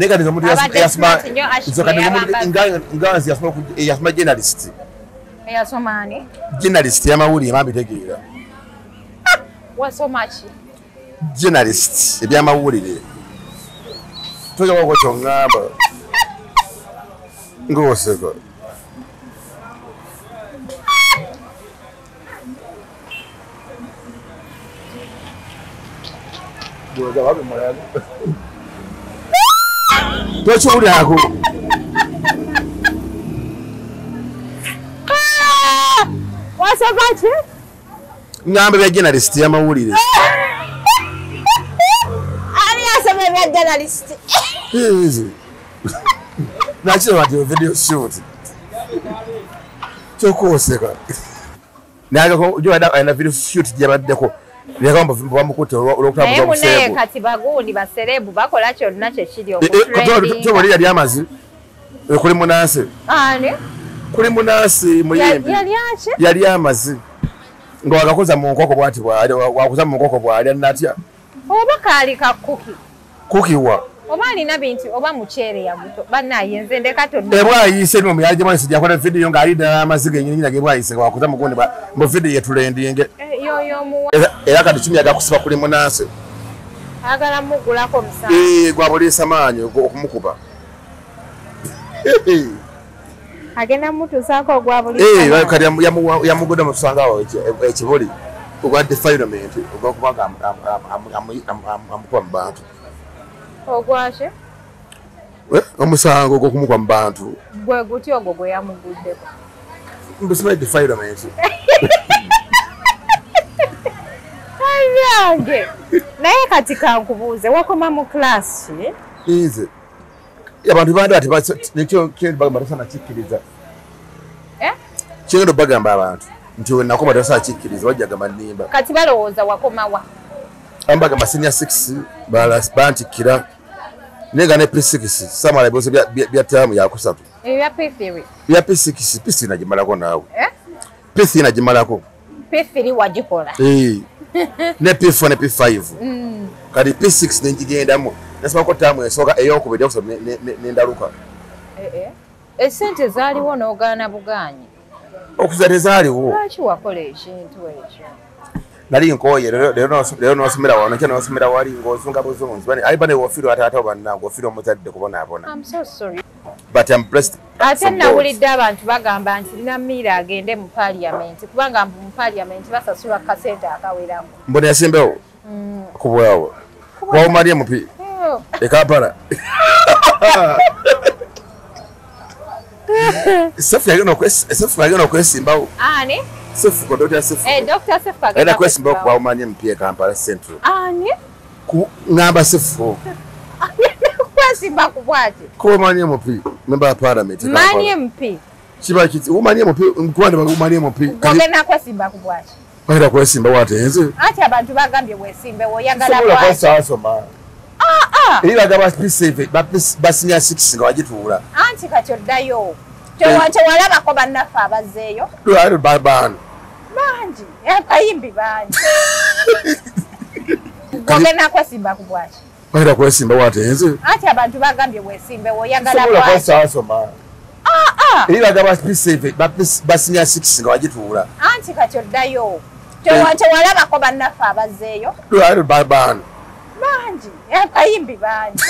Naye kati omuntu yasoma yasoma journalist. Yasoma ani? Journalist y'amawulire bambitegeera. Wasoma ki? Journalist ebyamawulire. Tojja ko kyongamba. Ngoseko. Tokiwulirako. Wasoma ki? Ngamba bya journalist y'amawulire. Ani asoma bya journalist? Nakiraba nti video shoot. Kyokoseka. Naye alina video shoot gyabaddeko. Naye munaye kati bagundi baserebu bakola kyonna kyekiri okutrendinga. Yali amazi kuli munansi. Ani? Kuli munansi muyimbi. Yali aki? Yali amazi. Nga wagakoza mu nkoko bw'ati bw'ali, wakoza mu nkoko bw'ali natya. Oba kaali ka kuki. Kuki wa? Oba alina bintu oba muceere yaguto bannaye nze ndeka tonna. Ebwayise nno muyajje mwansi yakola video ng'ali ddala amazzi gennyini nage bwayise wakoza mu gundi mu video yetrendinge. Yoyo muwa. Era kati kimi agakusiba kuli munansi. Agala mugulako musango. Gwa buliisa maanyi okumukuba. Agenda mutuusaako ogwa buliisa. Kati yamuguda musango awo ekibuli ogwa defilement ogw'okubanga amukuba mu bantu. Ogwaki? Omusango ogw'okumukuba mu bantu. Gwe guti ogwo gwe yamuguddeko? Mbusima defilement. Yange. Naye kati kankubuuze wakoma mu class ki? Nze. Abantu bandi ati nekyo bagamba tosana kikkiriza. Kigenda bagamba abantu nti we nakoma tosana kikkiriza bajja gamba nnimba. Kati balowooza wakoma wa? Ambagamba senior 6 bantikkira naye nga ne P6 samala ebibuuzo bya ttaamu yakusatu. Ebya P3. Bya P6 P3 nagimalako naawe. P3 nagimalako. P3 wagikola. Ne P4 ne P5. Kati P6 nengigendamu nasomako ttaamu esooka ey'okubiri eyokusatu nendaluka. Essente zaaliwo n'ogaana bugaanyi. Okuza tezaaliwo. Lwaki wakola ekintu ekyo? Nali nkooye leero n'osomera wano nkya n'osomera wali ng'ozunga buzunzi. Ali bane w'ofiirwa taata bannange ofiirwa omuzadde kubonaabona. I'm so sorry. But I'm blessed. Ate nawulidde abantu bagamba nti Namiira agende mu parliament kubanga mu parliament basasulwa kasente akawerako. Mbona yasembewo? Kubwawo. Wawumali MP. E Kampala. Sefu yagenda okwesimbawo. Ani? Sefu, Dr. Sefu. Dr. Sefu agenda kwesimbawo ku Wawumali MP e Kampala Central. Ani? Ngamba Sefu. Kwesimba ku bwaki? Ku Wawumali MP, member of parliament. Mani MP. Kiba kiti Wawumali MP, nkuwande Wawumali MP. Ogenda kwesimba ku bwaki? Bagenda kwesimba wate nze. Ate abantu bagambye wesimbe oyagala bwaki? Sobola kwasoma. Era bagamba P7, ba senior 6 nga bagituula. Anti kati oddayo. Tewalabako bannaffe abazzeeyo. Baano. Bangi, abayimbi bangi. Ogenda kwesimba ku bwaki? Bagenda kwesimba wate nze. Ate abantu bagambye wesimbe oyagala bwaki? Sobola kwasoma. Era bagamba P7, ba senior 6 nga bagituula. Anti kati oddayo. Tewalabako bannaffe abazzeeyo. Baano. Bangi, abayimbi bangi.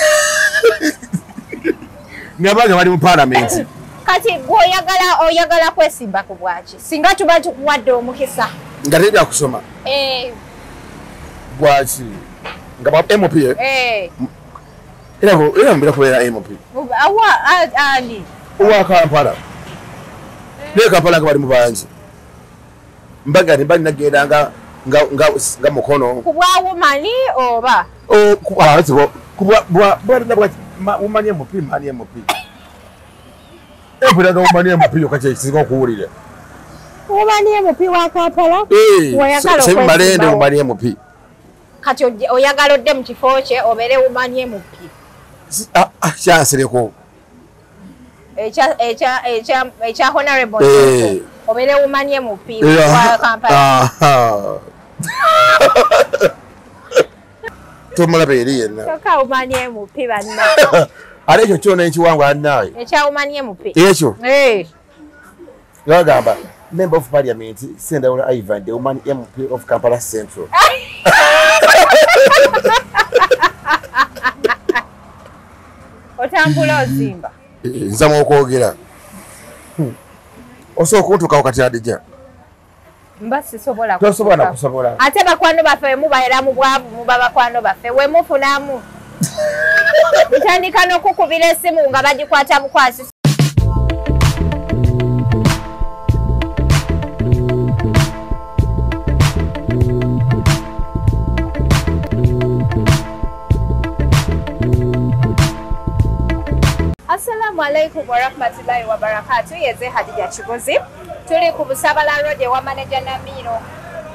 Nga bali mu parliament. Kati gwe oyagala kwesimba ku bwaki? Singa tuba tukuwadde omukisa. Nga tebya kusoma. Bwaki? Nga ba MP. Era mbira kubeera MP. Awa ani? Owa Kampala. Naye Kampala nga bali mu bangi. Mbaga ne bali nagenda nga mukono. Ku bwa woman oba? Ku bwa woman MP, man MP. Empulira woman MP yokka kye kisinga okuwulira. Woman MP wa Kampala? Oyagala Malende woman MP. Kati oyagala odde mu kifo kye obeere woman MP. Kyansereko. Ekya honorable obeere woman MP wa Kampala. Tomulaba eri yenna. Kyokka woman MP banna. Ate ekyo kyona ekiwangwa naawe. Ekyawumanye MP. Ekyo. Ngagamba Member of Parliament Sendawula Ivan, the woman MP of Kampala Central. Otambula ozimba. Nzamu okwogera. Osobola okuntuukawo kati Hadija? Mba sisobola. Tosobola kusobola. Ate bakwano baffe mubaera mu bwavu muba bakwano baffe we mufunamu. Mutandika n'okukubira essimu nga bagikwata bukwasi. Assalamu alaikum warahmatullahi wabarakatuh. Yeze Hadija Kigozi. Tuli ku Busabala Road ewa manager Namiro.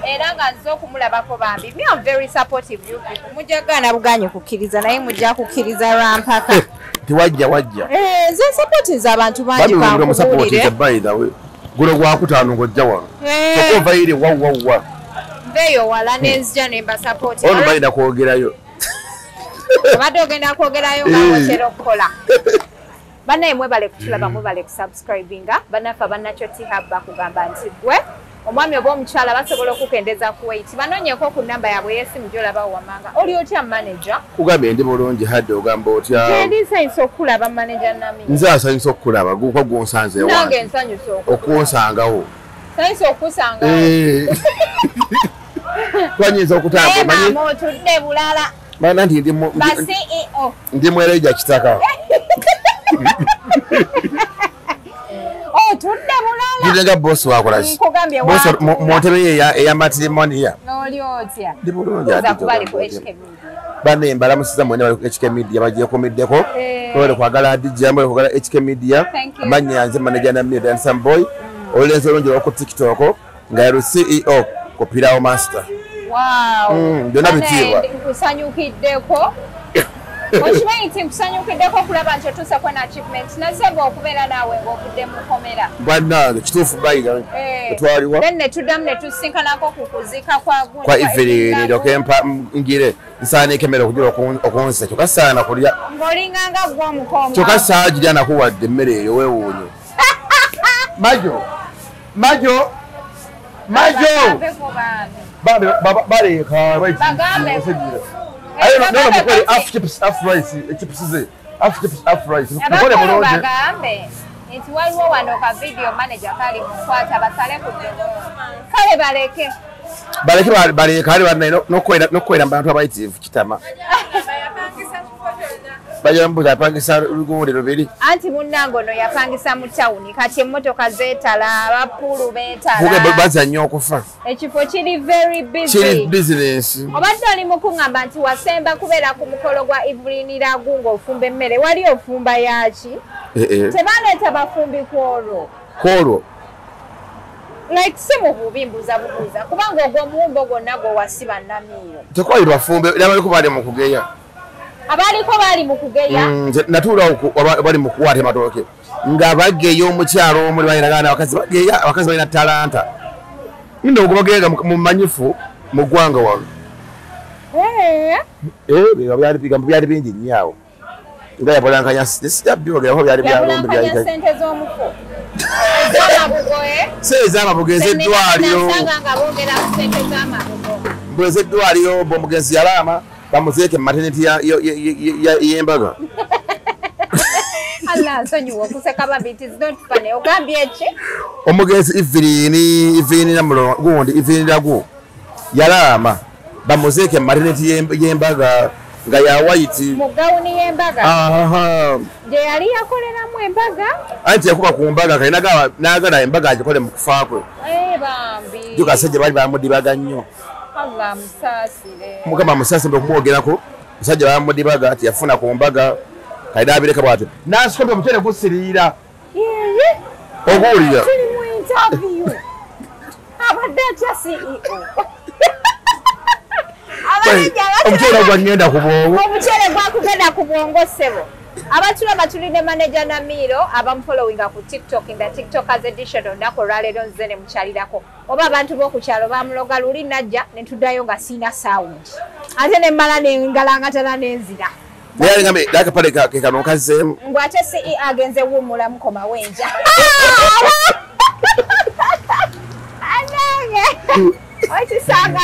Era nga nze okumulabako bambi. Me I'm very supportive you people. Mujja gaana buganyi kukkiriza naye mujja kukkiriza lwampaka. Tiwajja wajja. Nze supportinze abantu bangi kankubuulire. By the way. Guno gwakutaano ng'ojja wano. Kyokka ova eri wa wa wa. Nveeyo wala nenzija ne mbasupportinga. Ono balina kwogerayo. Obadde ogenda kwogerayo nga otera okukola. Banaye mwebale kutulaba, mwebale kusubscribinga. Bannaffe abannakyo T-Hub bakugamba nti gwe omwami oba omukyala basobola okukendeza ku weight. Banoonyeeko ku namba yaabwe ey'essimu gy'olabawo wammanga. Oli otya manager? Kugambye ndi bulungi Hadija, ogamba otya? Ndi nsanyuse okukulaba manager Namiro. Nze asanyuse okukulaba, guko gw'onsanze ewange. Nange nsanyuse okunsangawo. Nsanyuse okukusangawo. Twanyinza okutambula. Maama otudde bulala. Maana nti ba CEO. Ndi mwereja kitaka. Oh, tudde bulala. Ndirenga boss wakola ki? Nkugambye boss mu ntebe ye eya matrimony ya. Oli otya? Ndi bulungi. Oza kubali ku HK Media. Bane mbalamusiza mwene bali ku HK Media bagiye komeddeko. Mwebale kwagala Hadija, mwebale kwagala HK Media. Amannya nze manager Namiro Handsome Boy. Olenze olungi lwa ku TikTok nga yali CEO ku Pilau Master. Wow. Byonna bitiibwa. Nkusanyukiddeko. Okimanyi nti nkusanyukiddeko okulaba nti otuuse ku achievement. Nazeba okubeera naawe ng'ovudde mu kkomera. Bannange kituufu bayiga. Twaliwa. Then ne tuddamu ne tusinkanako ku kuziika kwa gundi. Kwa Evelyn ndyoke mpa ngire nsaaniika emmere okugira okunsa kyokka saana kulya. Ng'olinganga ggwe omukomba. Kyokka saagirya nakuwadde emmere eyo weewuunye. Majo! Majo! Majo! Bambi baleeka bagambe. Ayo no mukole half chips half rice chips ze half chips half rice mukole bulungi. Bagambe nti waliwo wano ka video manager kali mukwata basale ku kale baleke baleke baleke kale bannaye n'okwera abantu abayitirivu kitama bajambuza apangisa lugundi lubiri. Anti munnange ono yapangisa mu tawuni kati emmotoka zeetala abapuulu beetala bazannya okufa. Ekifo kiri very busy. Kiri business. Obadde oli mu kuŋŋamba nti wasemba kubeera ku mukolo gwa Evelyn Lagu ng'ofumba emmere. Wali ofumba yaki? Tebaleeta bafumbi ku olwo. Ku olwo? Like si mu bubi mbuuza bubuuza kubanga ogwo omuwumbo gwonna gwe wasiba Namiro. Tekwali bafumbe abaliko bali mu kugeya. Abaliko bali mu kugeya. Natuula bali mu kukwata amatooke nga bageya omukyalo omuli balina abakazi bageya abakazi balina talanta. Nno ogwo bageya mumanyifu mu ggwanga wano. Bigambo byali bingi nnyo awo. Nga yabulankanya sijja byogera byali byalombe byali. Yabulankanya ssente z'omuko. Ez'amabugo Si ez'amabugo ez'eddwaliro. Nasanga nga boogera ku ssente z'amabugo. Mbu ez'eddwaliro mbu omugenzi yalaama bamuziike mu maternity y'embaga. Allah nsonyiwa okuseka bambi, it is not funny. Ogambye ki? Omugenzi Evelyn Namulo gundi Evelyn Lagu yalaama bamuziike mu maternity y'embaga nga ya white. Mu gawuni y'embaga? Gye yali yakoleramu embaga? Anti yakuba ku mbaga kale n'agala embaga agikole mu kufa kwe. Bambi. Jjuka abasajja baali bamudibaga nnyo. Allah musaasire. Mukama musaasire okumwogerako. Musajja bamudibaga ati yafuna ku mbaga kale n'abireka bw'atyo. N'asikombe omuceere gusiriira. Oguwulira. Tuli mu interview. Abadde atya CEO? Omuceere gwangenda ku bwongo. Omuceere gwakugenda ku bwongo ssebo. Abatulaba tuli ne manager Namiro abamufollowinga ku TikTok in the TikTokers edition olunaku olwaleero nze ne mukyalirako. Oba abantu b'oku kyalo bamuloga luli najja ne tuddayo nga siina sound. Ate ne mmala ne ngalangatana n'enzira. Naye ngambe akapale ke kano kazeemu. Mbu ate CE agenze wummula mukoma wenja. Anange. Okisanga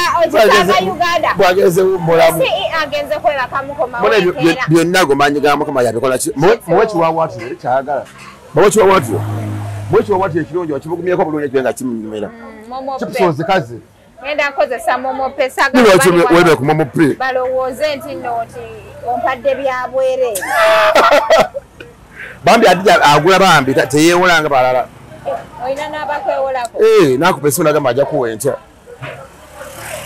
Uganda. Bwageze wummula. CE agenze kwebaka mukoma wenja. Byonna gomanyi ga mukama yabikola ki? Muwe kiwaawaatiro kyagala. Muwe kiwaawaatiro. Muwe kiwaawaatiro ekirungi okibugumyeko bulungi ekyo nga kimunyumira. Chips kazi. Ngenda nkozesa momo pesa wewe ku momo pay. Balowooze nti nno nti ompadde bya bwereere. Bambi adija agula bambi teyeewolanga balala. Olina n'abakwewolako. Nakupa essimu n'agamba ajja kuwa enkya.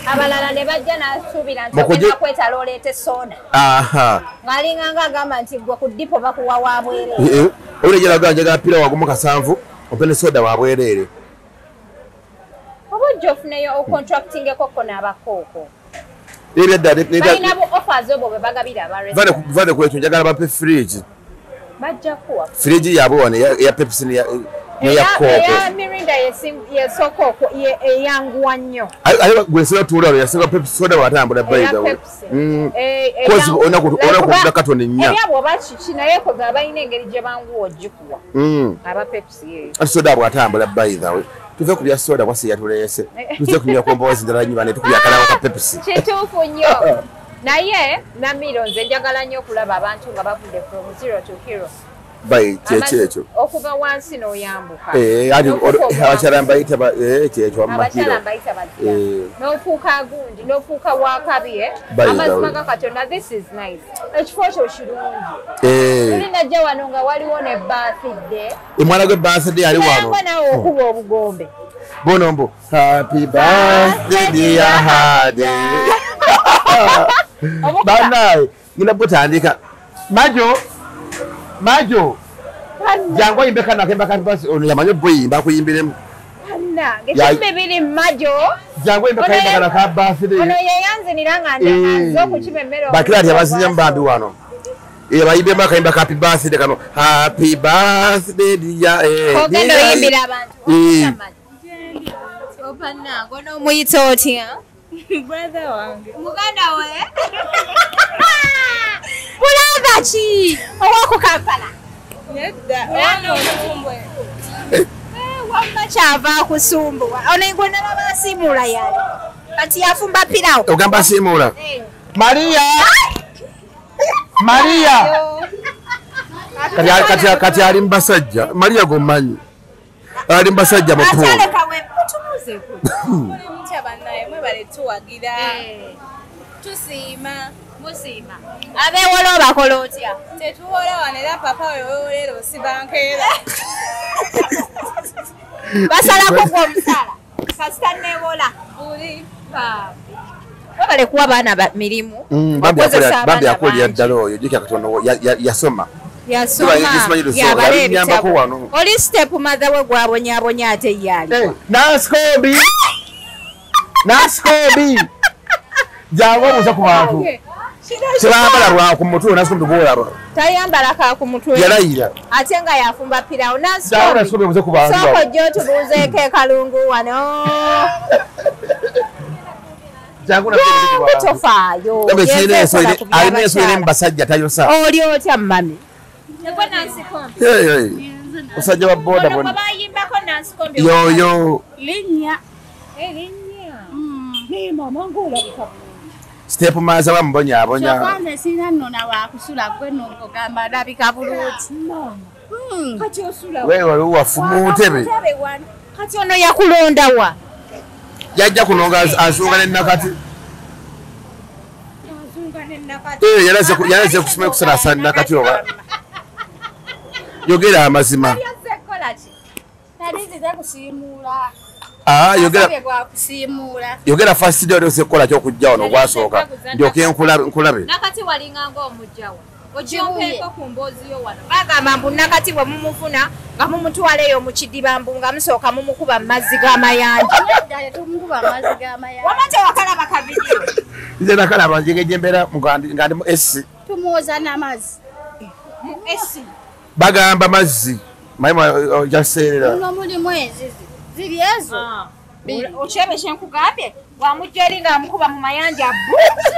Abalala ne bajja n'asuubira nti ogenda kwetala oleete soda. Ng'alinganga agamba nti gwe ku ddipo bakuwa wa bwereere. Olejera agamba njagala pira wagumu kasanvu ompe ne soda wa bwereere. Oba ojja ofuneyo ocontractingeko ko n'abakooko. Balina bu offers obwo bwe bagabira aba restaurant. Vale ku ekyo njagala bampe fridge. Bajja kuwa. Fridge yaabwe wano eya Pepsi n'eya Coke. Eya Mirinda yesooka eyanguwa nnyo. Ate gwe nsinga tuula wano yasinga Pepsi soda bw'atambula by the way. Kozi olina kugula katoni nnya. Ebyabwe oba kiki naye koga balina engeri gye banguwa ogikuwa. Aba Pepsi eyo. Ate soda bw'atambula by the way. Tuve ku bya soda kwasi yatuleese. Tuze kunywa ku mboozi ndala nnyo bane tukubya akalabo ka Pepsi. Kituufu nnyo. Naye Namiro nze njagala nnyo okulaba abantu nga bavudde from zero to hero. Bai kyekyo. Okuva wansi n'oyambuka. Abakyala mbayita kyekyo abakyala mbayita batya. N'ofuuka gundi, n'ofuuka wakabi amazima ga Katonda, this is nice. Ekifo kyo kirungi. Tuli najja wano nga waliwo ne birthday. Omwana gwe birthday ali wano. Nangwa nawe okuba obugombe. Bono mbu happy birthday dear Hadi. Banaye ngina butandika. Majo Majo jangu oyimbe kano akemba ka basi ono yamanyi obuyimba akuyimbiremu. Bannange ekimbe biri Majo. Jangu oyimbe kayimba kano ka birthday. Ono yeyanzinira nga nze okukima emmere. Bakira ati abazinyamu bambi wano. Bayimbemu akayimba ka happy birthday kano. Happy birthday dear. Ogenda oyimbira abantu. Bannange ono omuyita otya? Brother wange. Muganda we? Brother ki? Ow'oku Kampala? Nedda. Ono omutumbwe. Wamma kyava akusumbuwa. Ono gwe nalaba asiimuula yali. Kati yafumba pirawo. Ogamba asiimuula? Maria! Maria! Kati ali mu basajja. Maria gw'omumanyi. Ali mu basajja mutuufu. Ate leka we mutumuzeeko. Muli mutya bannaye mwebale tuwagira. Tusiima. Musiima. Abeewola obakola otya? Tetuwola wano era papa we weewolera osiba nkeera. Basalako gwe omusala. Kasita neewola. Buli. Webale kuwa baana mirimu. Bambi akulira ddala oyo jjukira Katonda yasoma. Yasoma. Yabala ebitabo. Oli step mother we gwabonyaabonya ate ye ali. Nasikobi! Nasikobi! Jangu obuuze ku bantu. Tebambala lwa ku mutwe Nasikobi gw'olaba. Tayambala ka ku mutwe. Yalayira. Ate nga yafumba pirawo. Nasikobi obuuze ku bantu. Sooka ojje otubuuzeeko e Kalungu wano. Jangu tofaayo. Alina ensonyi mu basajja tayosa. Oli otya mami? Musajja wa boda bonna. Bayimbako Nansikombi. Yoyo. Linnya. Linnya. Naye maama ng'olabika. Step maza bamubonyaabonya. Kyokka nze sirina nno na wakusula gwe nno ogamba alabika bulungi. Kati osula. Wewe wali wafu mu ntebe. Kati ono yakulonda wa? Yajja kuno nga azunga ne Nakati. Azunga ne Nakati. Yalaze kusoma kusala sana Nakati oba. Yogera amazima. Yogera first day ose kukola kyokujja wano gwasooka ndyoke nkulabe. Nakati walinga ng'omujjawa. Ojjompeeko ku mboozi yo wano. Bagamba mbu Nakati bwe mumufuna nga mumutwala eyo mu kidiba mbu nga musooka mumukuba mu mazzi g'amayanja. Nedda tetumukuba mazzi g'amayanja. Wama tewakalaba ka vidiyo? Nze nakalaba nje gye mbeera nga ndi mu SC. Tumwoza n'amazzi. Mu SC. Bagamba mazzi. Mayimu ojaseerera. Muno mulimu enzizi. Ziri ezo. Okyebe kye nkugambye Wamujja eri ng'amukuba mu mayanja bu.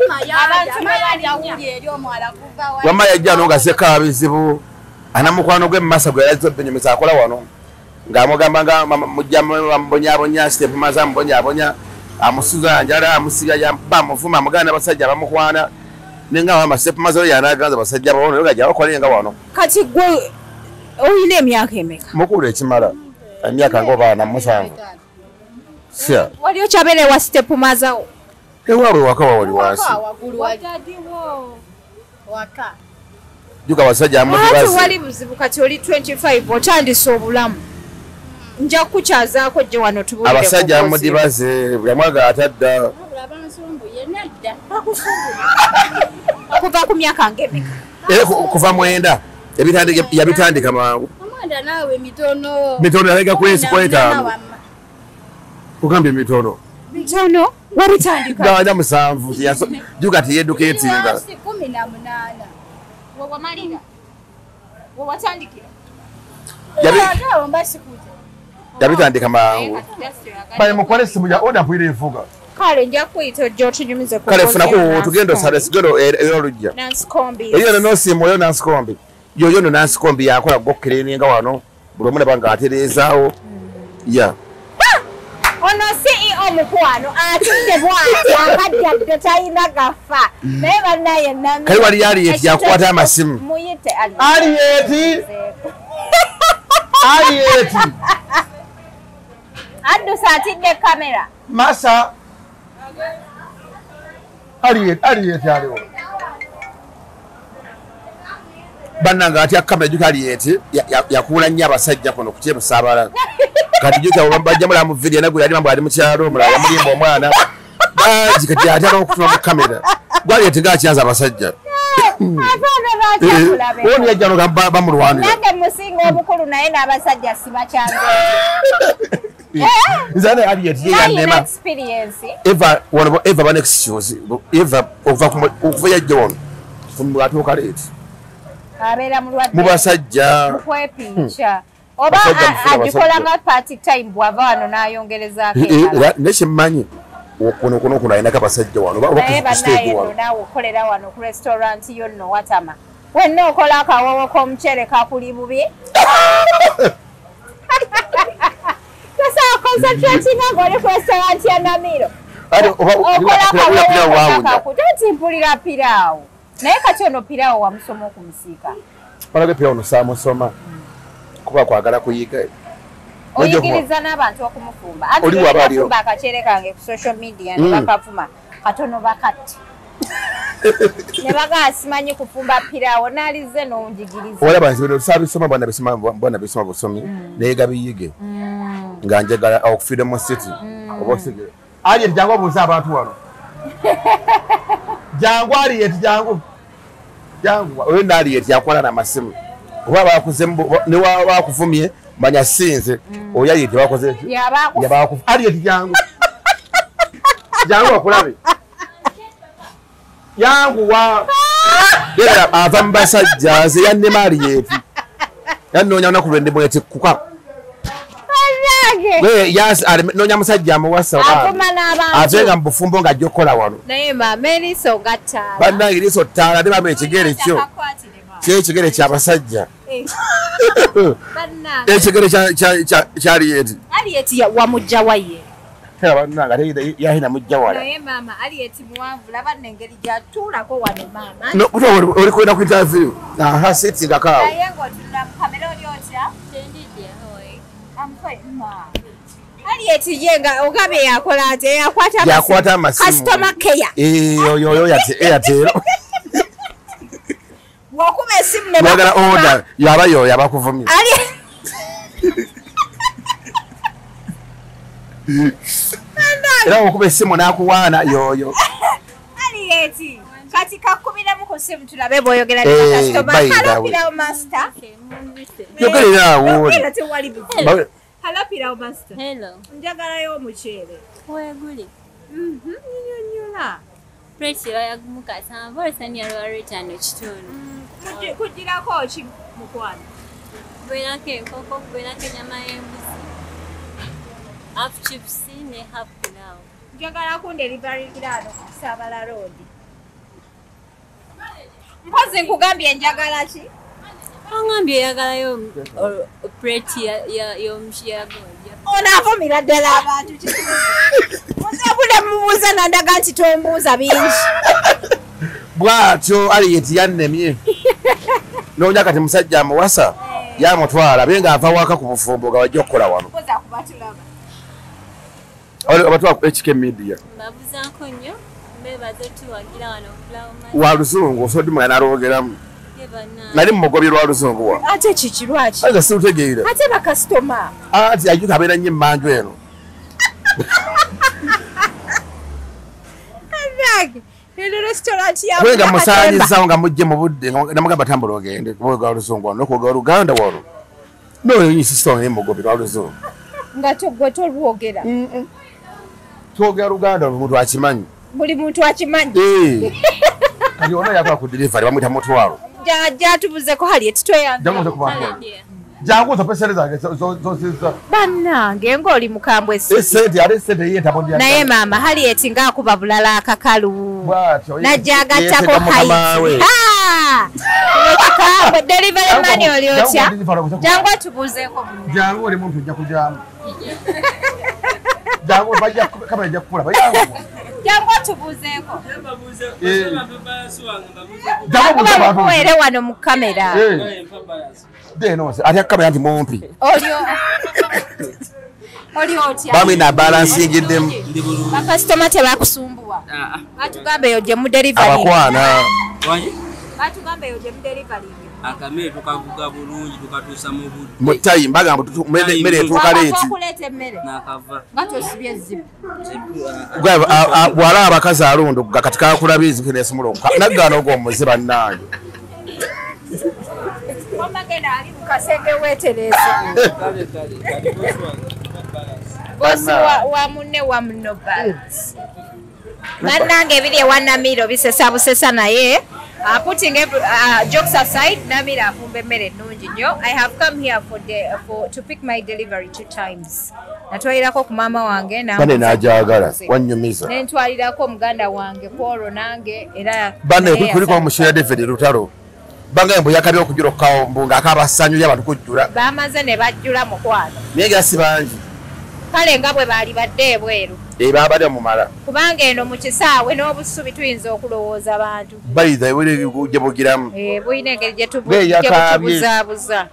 Abantu mayanja eri omwala kuva wa. Wamma yajja no nga seka bizibu. Ana mukwano gwe mumasa gwe yazzo benyumisa akola wano. Ng'amugamba nga mujja mbonyabonya step maza mbonyabonya amusuza njala amusiga yamba mufuma mugana basajja bamukwana nenga mama step maza yanaganza basajja bawono yoga jawo kolenga wano. Kati gwe oyina emyaka emeka? Mukulu ekimala emyaka ngoba na musanvu. Sia. Wali ochabele wa step maza o. Ewawe wakawa wali wasi. Waka. Juka basajja amudibazi. Wali buzibu kati oli 25 otandise obulamu. Nja kukyazaako gye wano tubulire. Abasajja amudibaze buli mwaga atadda. Kuva ku myaka ngemeka. Kuva mwenda. Yabitandika mangu. Omwenda naawe mitono. Mitono yalega kwezi kwetaano. Kugambye mitono. Mitono wabitandika. Gawaja musanvu. Juka tiyeduketinga. 18. Wamalira. Wawatandikira. Yabitandika mangu. Baye mukwale simu ya oda mpwire evuga. Kale nja kuyita ojja otunyumize ku. Kale funa ku tugenda osale sigendo era olujja. Nancy Kombi. Eyo no simu yo Nancy Kombi. Yo no Nancy Kombi yakola gokkireninga wano. Buli omu nabanga atereezaawo. Yeah. Ono CEO mukwano atudde bw'ati akajjadde talina gafa. Naye bannaye nami. Kale wali Aliet yakwata amasimu. Muyite Aliet. Aliet. Aliet. Addusa atidde kamera. Masa. Aliet Aliet aliwo. Bannange atya kamera jjuka Aliet yakuula nnyo abasajja kuno ku kyebusaabala. Kati jjuka bajja mulaba mu vidiyo nagwe yali mambo ali mu kyalo omulala yamulimba omwana. Bangi kati atya n'okutuma mu kamera. Gwe Aliet ng'akyaza abasajja. Ono yajja no bamulwanira. Nange musinga obukulu naye n'abasajja sibakyanze. Nze ne Aliet ye yannema. Experience. Eva wano Eva ba next Eva okuva yajja wano. Atuuka late. Abeera mulwadde. Mu basajja. Mukwepicha. Oba agikola nga party time bw'ava wano n'ayongerezaako endala. Naye kyemmanyi kuno kuno kuno alinako abasajja wano oba ku stage wano. Naawe okolera wano ku restaurant yo nno watama. Wenna okola akawoowo k'omuceere kakuli bubi. Tosobola concentratinga ng'oli ku restaurant ya Namiro. Okola akawoowo kakuli oti mpulira piraawo. Naye kati ono piraawo wamusoma okumusiika. Walabe piraawo ono saamusoma. Kuba kwagala kuyiga. Oyigiriza n'abantu okumufumba. Anti bafumba akaceere kange ku social media ne bakafuma katono bakatti. Ne bagamba simanyi kufumba piraawo n'alize n'onjigiriza. Olaba nze bino saabisoma bwana bisoma busomi naye gabiyige. Nga njagala okufiira mu city oba osigere. Aliet jangu obuuze abantu wano. Jangu Aliet jangu. Jangu oyo nno Aliet yakola n'amasimu. Oba bakuze ne bakuvumye manya sinze oyo Aliet bakoze ki? Yabakufu. Aliet jangu. Jangu akulabe. Yangu wa. Era ava mu basajja nze yannema Aliet. Yannoonya olunaku lwe ndimwetikkuka. Noonya musajja amuwasa ate nga mu bufumbo ng'ajja okukola wano. Naye maama eriiso nga ttaala. Bannange eriiso ttaala ate maama ekigere kyo. Kyekigere ky'abasajja. Ekigere kya Aliet. Aliet wamujja wa ye. Bannange ate yahina mujja wala. Naye maama Aliet muwanvu laba nno engeri gy'atuulako wano maama. No, oli kwenda ku interview. Aha, sitingako awo. Naye ng'otunula mu kamera oli otya? I'm fine, ma. Aliet ye nga ogambye yakola ate yakwata amasimu. Customer care. Oyo Airtel. Wakuba esimu ne bagala order yaba yo yabakuvumye. Era wakuba esimu n'akuwaana yoyo. Aliet kati kakubiramu ku simu tulabe bw'oyogera ne customer. Hello Pilau Master. Yogerera awo. Hello Pilau Master. Hello. Njagalayo omuceere. Weeguli. Nnyonnyola. Plate bayagumu kasanvu olesaniya lwa 5.5. Kugirako ki mukwano? Kubeerako enkoko, kubeerako ennyama y'embuzi, half chips ne half pilau. Njagala kundelivaringira ano ku Kasaabala Road. Mpozi nkugambye njagala ki? Angambye oyagalayo plate y'omushiyagonja. Ono avumira ddala abantu kituufu. Muze mubuuza nandaga nti tombuuza bingi. Bw'atyo Harriet yannemye. Noonya kati musajja amuwasa yamutwala abe ng'ava waka ku bufumbo nga wajja okukola wano. Mpozi akuba tulaba. Abatwala ku HK Media. Mbabuzaako nnyo mbeebaza tuwagira wano okulawo wa luzungu osodde mwana alwogeramu. Nali mugobye lwa luzungu wa. Ate kiki lwaki? Ate sirutegeera. Ate bakasitoma. Anti ajuka abeera nnyo emmanju eno. Kubanga musaanyizaawo nga mujje mu budde namugamba tambula ogende kuba luzungu wano n'okwogera Luganda wano. N'oyo insista wange mugobye lwa luzungu. Nga gwe tolwogera. Twogera Luganda buli muntu akimanyi. Buli muntu akimanyi. Kati ono yakola ku delivery bamuyita Mutwalo. Jajja tubuzeko Harriet tweyanza. Jangu otope sente zange zozizza. Bannange ng'oli mukambwe si. Sente ate sente ye ntabondya. Naye maama Harriet ng'akuba bulala akakalu. Najja agattako height. Ekikambwe delivery man oli otya? Jangu atubuzeeko munna. Jangu oli muntu ojja kujaamu. Jangu bajja kamera ejja kukulaba. Jangu. Jangu atubuzeeko. Jangu bamuwere wano mu kamera. Atya kamera nti mumpi. Oli otya? Bamwe na balansingiddemu. Bakasitoma tebakusumbuwa. Batugambe eyo gye mu delivery. Abakwana. Batugambe eyo gye mu delivery. Akamere tukavuga bulungi tukatuusa mu budde. Mu tayi mbagamba mmere etuuka leeti. Okuleeta emmere. Nakava. Nga tosibye zipu. Bw'alaba abakazi alonda kati kakulaba ezipu nesimula naggaana ogwo omuze bannange. Wamagenda ali mu kasenge weetereeze. Bosi wa munne wa munno balance. Bannange ebiri ewa Namiro bisesa busesa naye. Putting every, jokes aside, Namira afumba emmere ennungi nnyo. I have come here to pick my delivery 2 times. Natwalirako ku maama wange bane n'agyagala wannyumiza. Ne ntwalirako muganda wange kwolwo nange era bane kuliko omusheera David Lutalo. Banga mbu yakabye okujula okukaawo mbu ng'akaaba ssanyu ly'abantu kujjula. Baamaze ne bajjula mukwano. Naye nga si bangi. Kale nga bwe baali badde ebweru. Baabadde mumala. Kubanga eno mu kisaawe n'obusubi tuyinza okulowooza bantu. Bayiza gye bugiramu. Bulina engeri gye tubuzaabuza.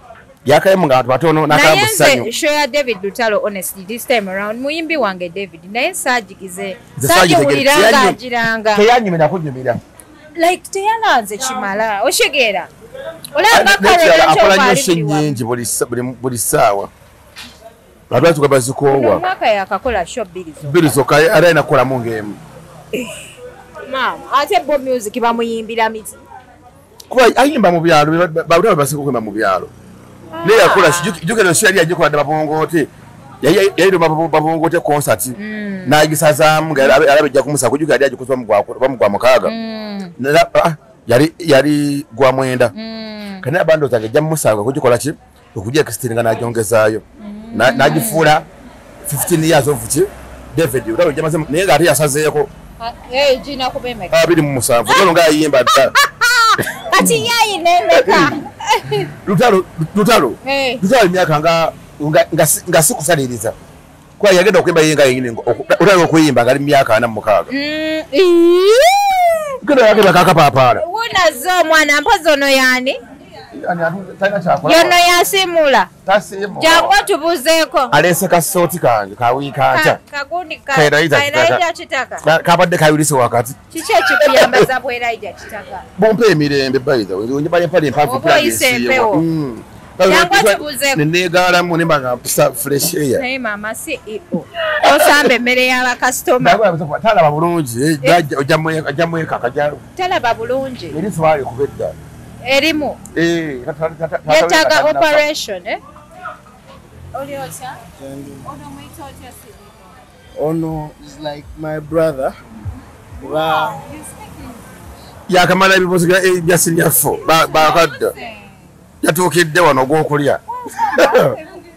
Yakaye mu ng'abantu batono n'akaaba mu ssanyu. Naye nze show ya David Lutalo honestly this time around muyimbi wange David naye saagigize. Saagiwulira ng'agiranga. Teyanyumira kunyumira. Like teyalanze kimala oshegeera. Olaba Carol akola nnyo show nnyingi buli ssaawa. Abantu bazikoowa. Omwaka yakakola show 2 zokka. 2 zokka ate alina kukolamu ng'emu. Maama ate bo music bamuyimbira miti. Kuba ayimba mu byalo bawulira basinga okuyimba mu byalo. Naye yakola jjukira show yali agikola dda Babongoote. Yali Babongoote concert. N'agisazaamu ng'alaba ejja kumusa kujjukira yali agikoze bamugwa mukaaga. Yali gwa 9. Kati abandooza ng'ejja mumusango okugikola ki? Okujja ekisitinga n'agyongezaayo. N'agifuula 15 years of ki? David Lutalo gyamaze naye ng'ate yasazeeko. Gina kuba emeka? 27. Lutalo ng'ayimba dda. Kati ye ayina emeka? Lutalo Lutalo emyaka nga si kusaliriza. Kuba yagenda okuyimba ye nga yennyini otandika okuyimba ng'ali mu myaka 46. Genda yakeba kakapaapaala. Wuunazze omwana mpozi ono y'ani? Yono yasimula. Jangu otubuzeeko. Aleese kasooti kange kawiikanja. Kagundi ka Kitaka. Kabadde kayulise wakati. Kiki ekikuyambaza bwa Elijah Kitaka? Bumpa emirembe by the way. Njibala empale empanvu Oba oyise empewo. Jangu otubuzeeko. Neneegaalamu ne mba nga mpisa fresh air. Naye maama CEO. Osamba emmere y'abakasitoma. Talaba bulungi. Ojja mwekaka. Talaba bulungi. Eriiso baalikuba edda. Erimu. Yetaaga operation eh? Oli otya? Ono muyita otya CEO? Ono is like my brother. Wow, you speak English. Yakamala ebibuuzo bya senior 4 bakadda. Yatuukidde wano ogw'okulya.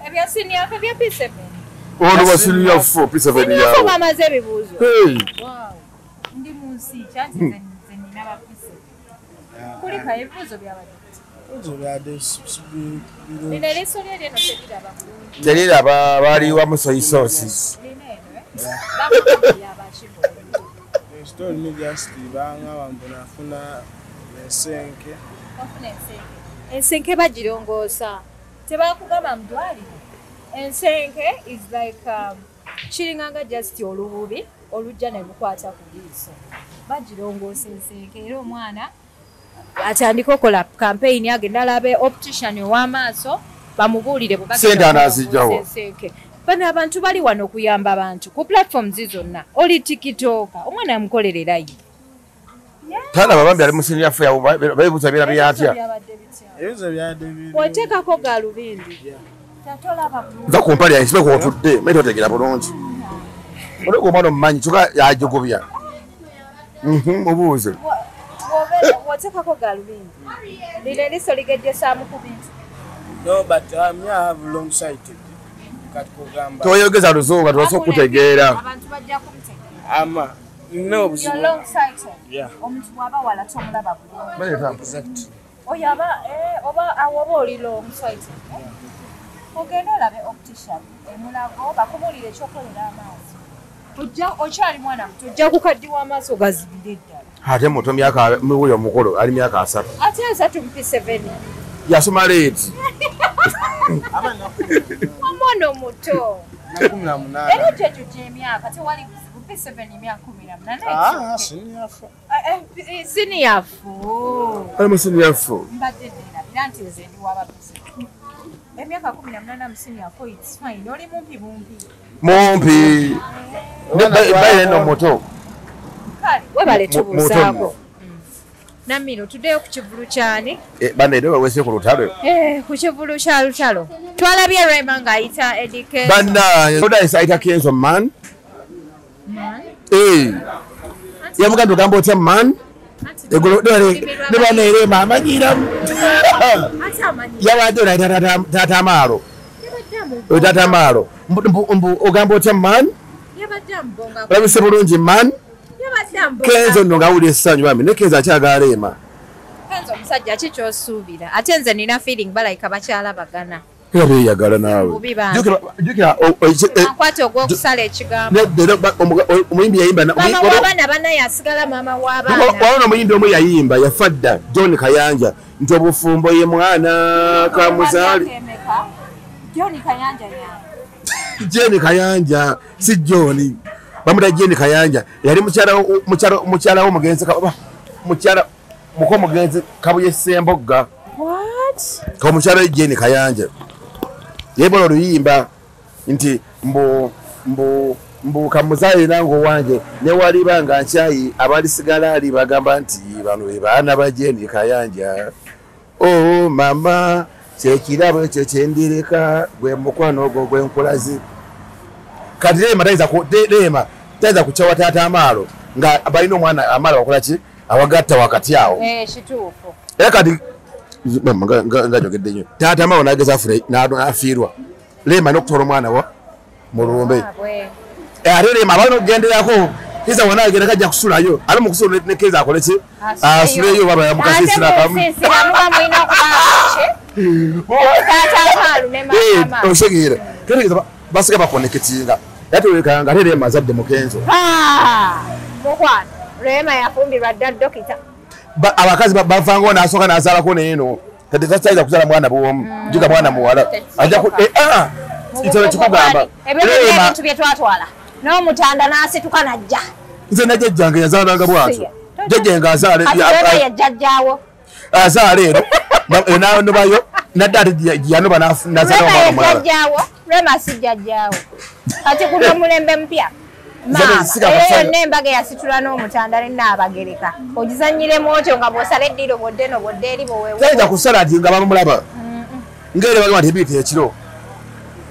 Ebya senior 4 bya P7. Ono wa senior 4 P7 yawo. Bamaze ebibuuzo. Hey. Wow. Ndi mu nsi kyanti nze nina ba P7. Kulika ebibuuzo byabadde. Lino eriiso lye lyeno teriraba bulungi. Teriraba baliwa mu soy sauce. Lino eno eh. Story media banga wambona ensenke. Wafuna ensenke. Ensenke bagirongoosa. Tebakugamba mu ddwaliro. Ensenke is like kiringanga just olububi olujja ne lukwata ku liiso. Bagirongoosa ensenke era omwana atandika okola campaign agenda alabe optician ow'amaaso bamubuulire bwe sente anaazijjawo. Bano abantu bali wano okuyamba abantu ku platforms zonna. Oli TikTok omwana amukolererayo. Talaba bambi ali mu senior four yabo beebuuza byera byatya. Ebibuuzo byadde biri. Oteekako gaalubindi. Tatolaba bulungi. Nza ku mpale yange sibe kw'otudde naye totegeera bulungi. Olwo omwana omumanyi kyokka yajugubya. Mubuuze. Oteekako gaalubindi. Lino eriiso ligejjesaamu ku bintu. No, but me I have long sighted. Kati kugamba. Toyogeza luzungu tubasobola okutegeera. Abantu bajja kumutegeera. Ama no buzibu. You're long sighted. Yeah. Omuntu bw'aba wala tomulaba bulungi. Exactly. Oyo aba oba awoba oli long sighted. Ogenda olabe optician emulago bakubuulire ekyokolera amaaso. Ojja okyali mwana muto ojja kukaddiwa amaaso gazibire ddala. Ate muto myaka miwuyo omukulu ali myaka 3. Ate 3 mu P7. Yasoma late. Omwana omuto. 18. Era kyekyo ky'emyaka tewali buzibu P7 emyaka 18. Ah, senior 4. Senior 4. Ali mu senior 4. Mbadde nneerabira nti nze ndi wa babuzibu. Emyaka 18 mu senior 4 it's fine. Oli mumpi bumpi. Mumpi. Baire no muto. Kale webale tubuuzaako. Namiro tuddeyo ku kivulu kyani? Bane ndo wese ku lutalo. Ku kivulu kya lutalo. Twalabye Rema ng'ayita Eddy Kenzo. Bana, oda ayita Kenzo man. Man? Yamugamba ogamba otya man? Eggulo ne bane Rema amanyiramu. Ate amanyi. Yabadde ono taata Amaalo. Taata Amaalo. Mbu ogamba otya man? Yabadde amubonga. Olabise bulungi man? Kenzo nno ng'awulira essanyu bambi ne Kenzo akyagala Rema. Kenzo omusajja ki ky'osuubira? Ate nze nina feeling balayika bakyalabagana. Era beeyagala naawe. Jjukira ankwata ogw'okusala ekigambo. Omuyimbi yayimba maama w'abaana bannaye asigala maama w'abaana. Wabona omuyimbi omu yayimba yafa dda John Kayanja nti obufumbo ye mwana kamuzaali. John Kayanja yange. Jane Kayanja si John. Bamuta Jane Kayanja yali mukyala w'omugenzi mukyala muko mugenzi Kabuye Ssembogga. What? Ka mukyala Jane Kayanja yebola oluyimba nti mbu kamuzaale nange owange ne waliba nga nkyayi abalisigala ali bagamba nti bano be baana ba Jane Kayanja. Oh mama kyekirabo ekyo kyendireka gwe mukwano ogwo gwenkulazi. Kati Rema tayinza kukyawa taata Amaalo nga balina omwana Amaalo bakola ki awagatta wakati awo. Kituufu. Era kati nga njogedde nnyo taata Amaalo n'ageza n'afiirwa Rema n'okutwala omwana wa mulumbe. Ate Rema balina okugenderako Keza wona agenda kajja kusulayo ate mu kusula ne Keza akole ki asuleyo baba yamukasiisira kamu. Taata Amaalo ne maama. Osegeera tegeeza basiga bakonekitinga. Yatulekanga ate Rema azadde mu Kenzo. Mukwano Rema yafumbirwa dda dokita. Abakazi bavangawo n'asooka n'azaalako n'eno. Kati takyayinza kuzaala mwana bw'omu. Jjuka mwana muwala. Ajja ku ekyo kikugamba. Ebyo ebintu bye twatwala. N'omutanda n'asituka n'ajja. Nze ne jjajjange yazaalanga bw'atyo. Jjajjange azaala yajjajjaawo. Azaala eno n'anobayo nadda ate yanoba n'azaala omwana omulala. Jjajjaawo Rema si jjajjaawo. Kati guno omulembe mpya. Maama eyo yonna embaga eyasitula n'omutanda ne Nnaabagereka. Ogizannyiremu otyo nga bw'osala eddiiro bw'odda eno bw'odda eri bw'oweewa. Tayinza kusala nti nga bamulaba. Ng'era bagamba nti ebiita ekiro.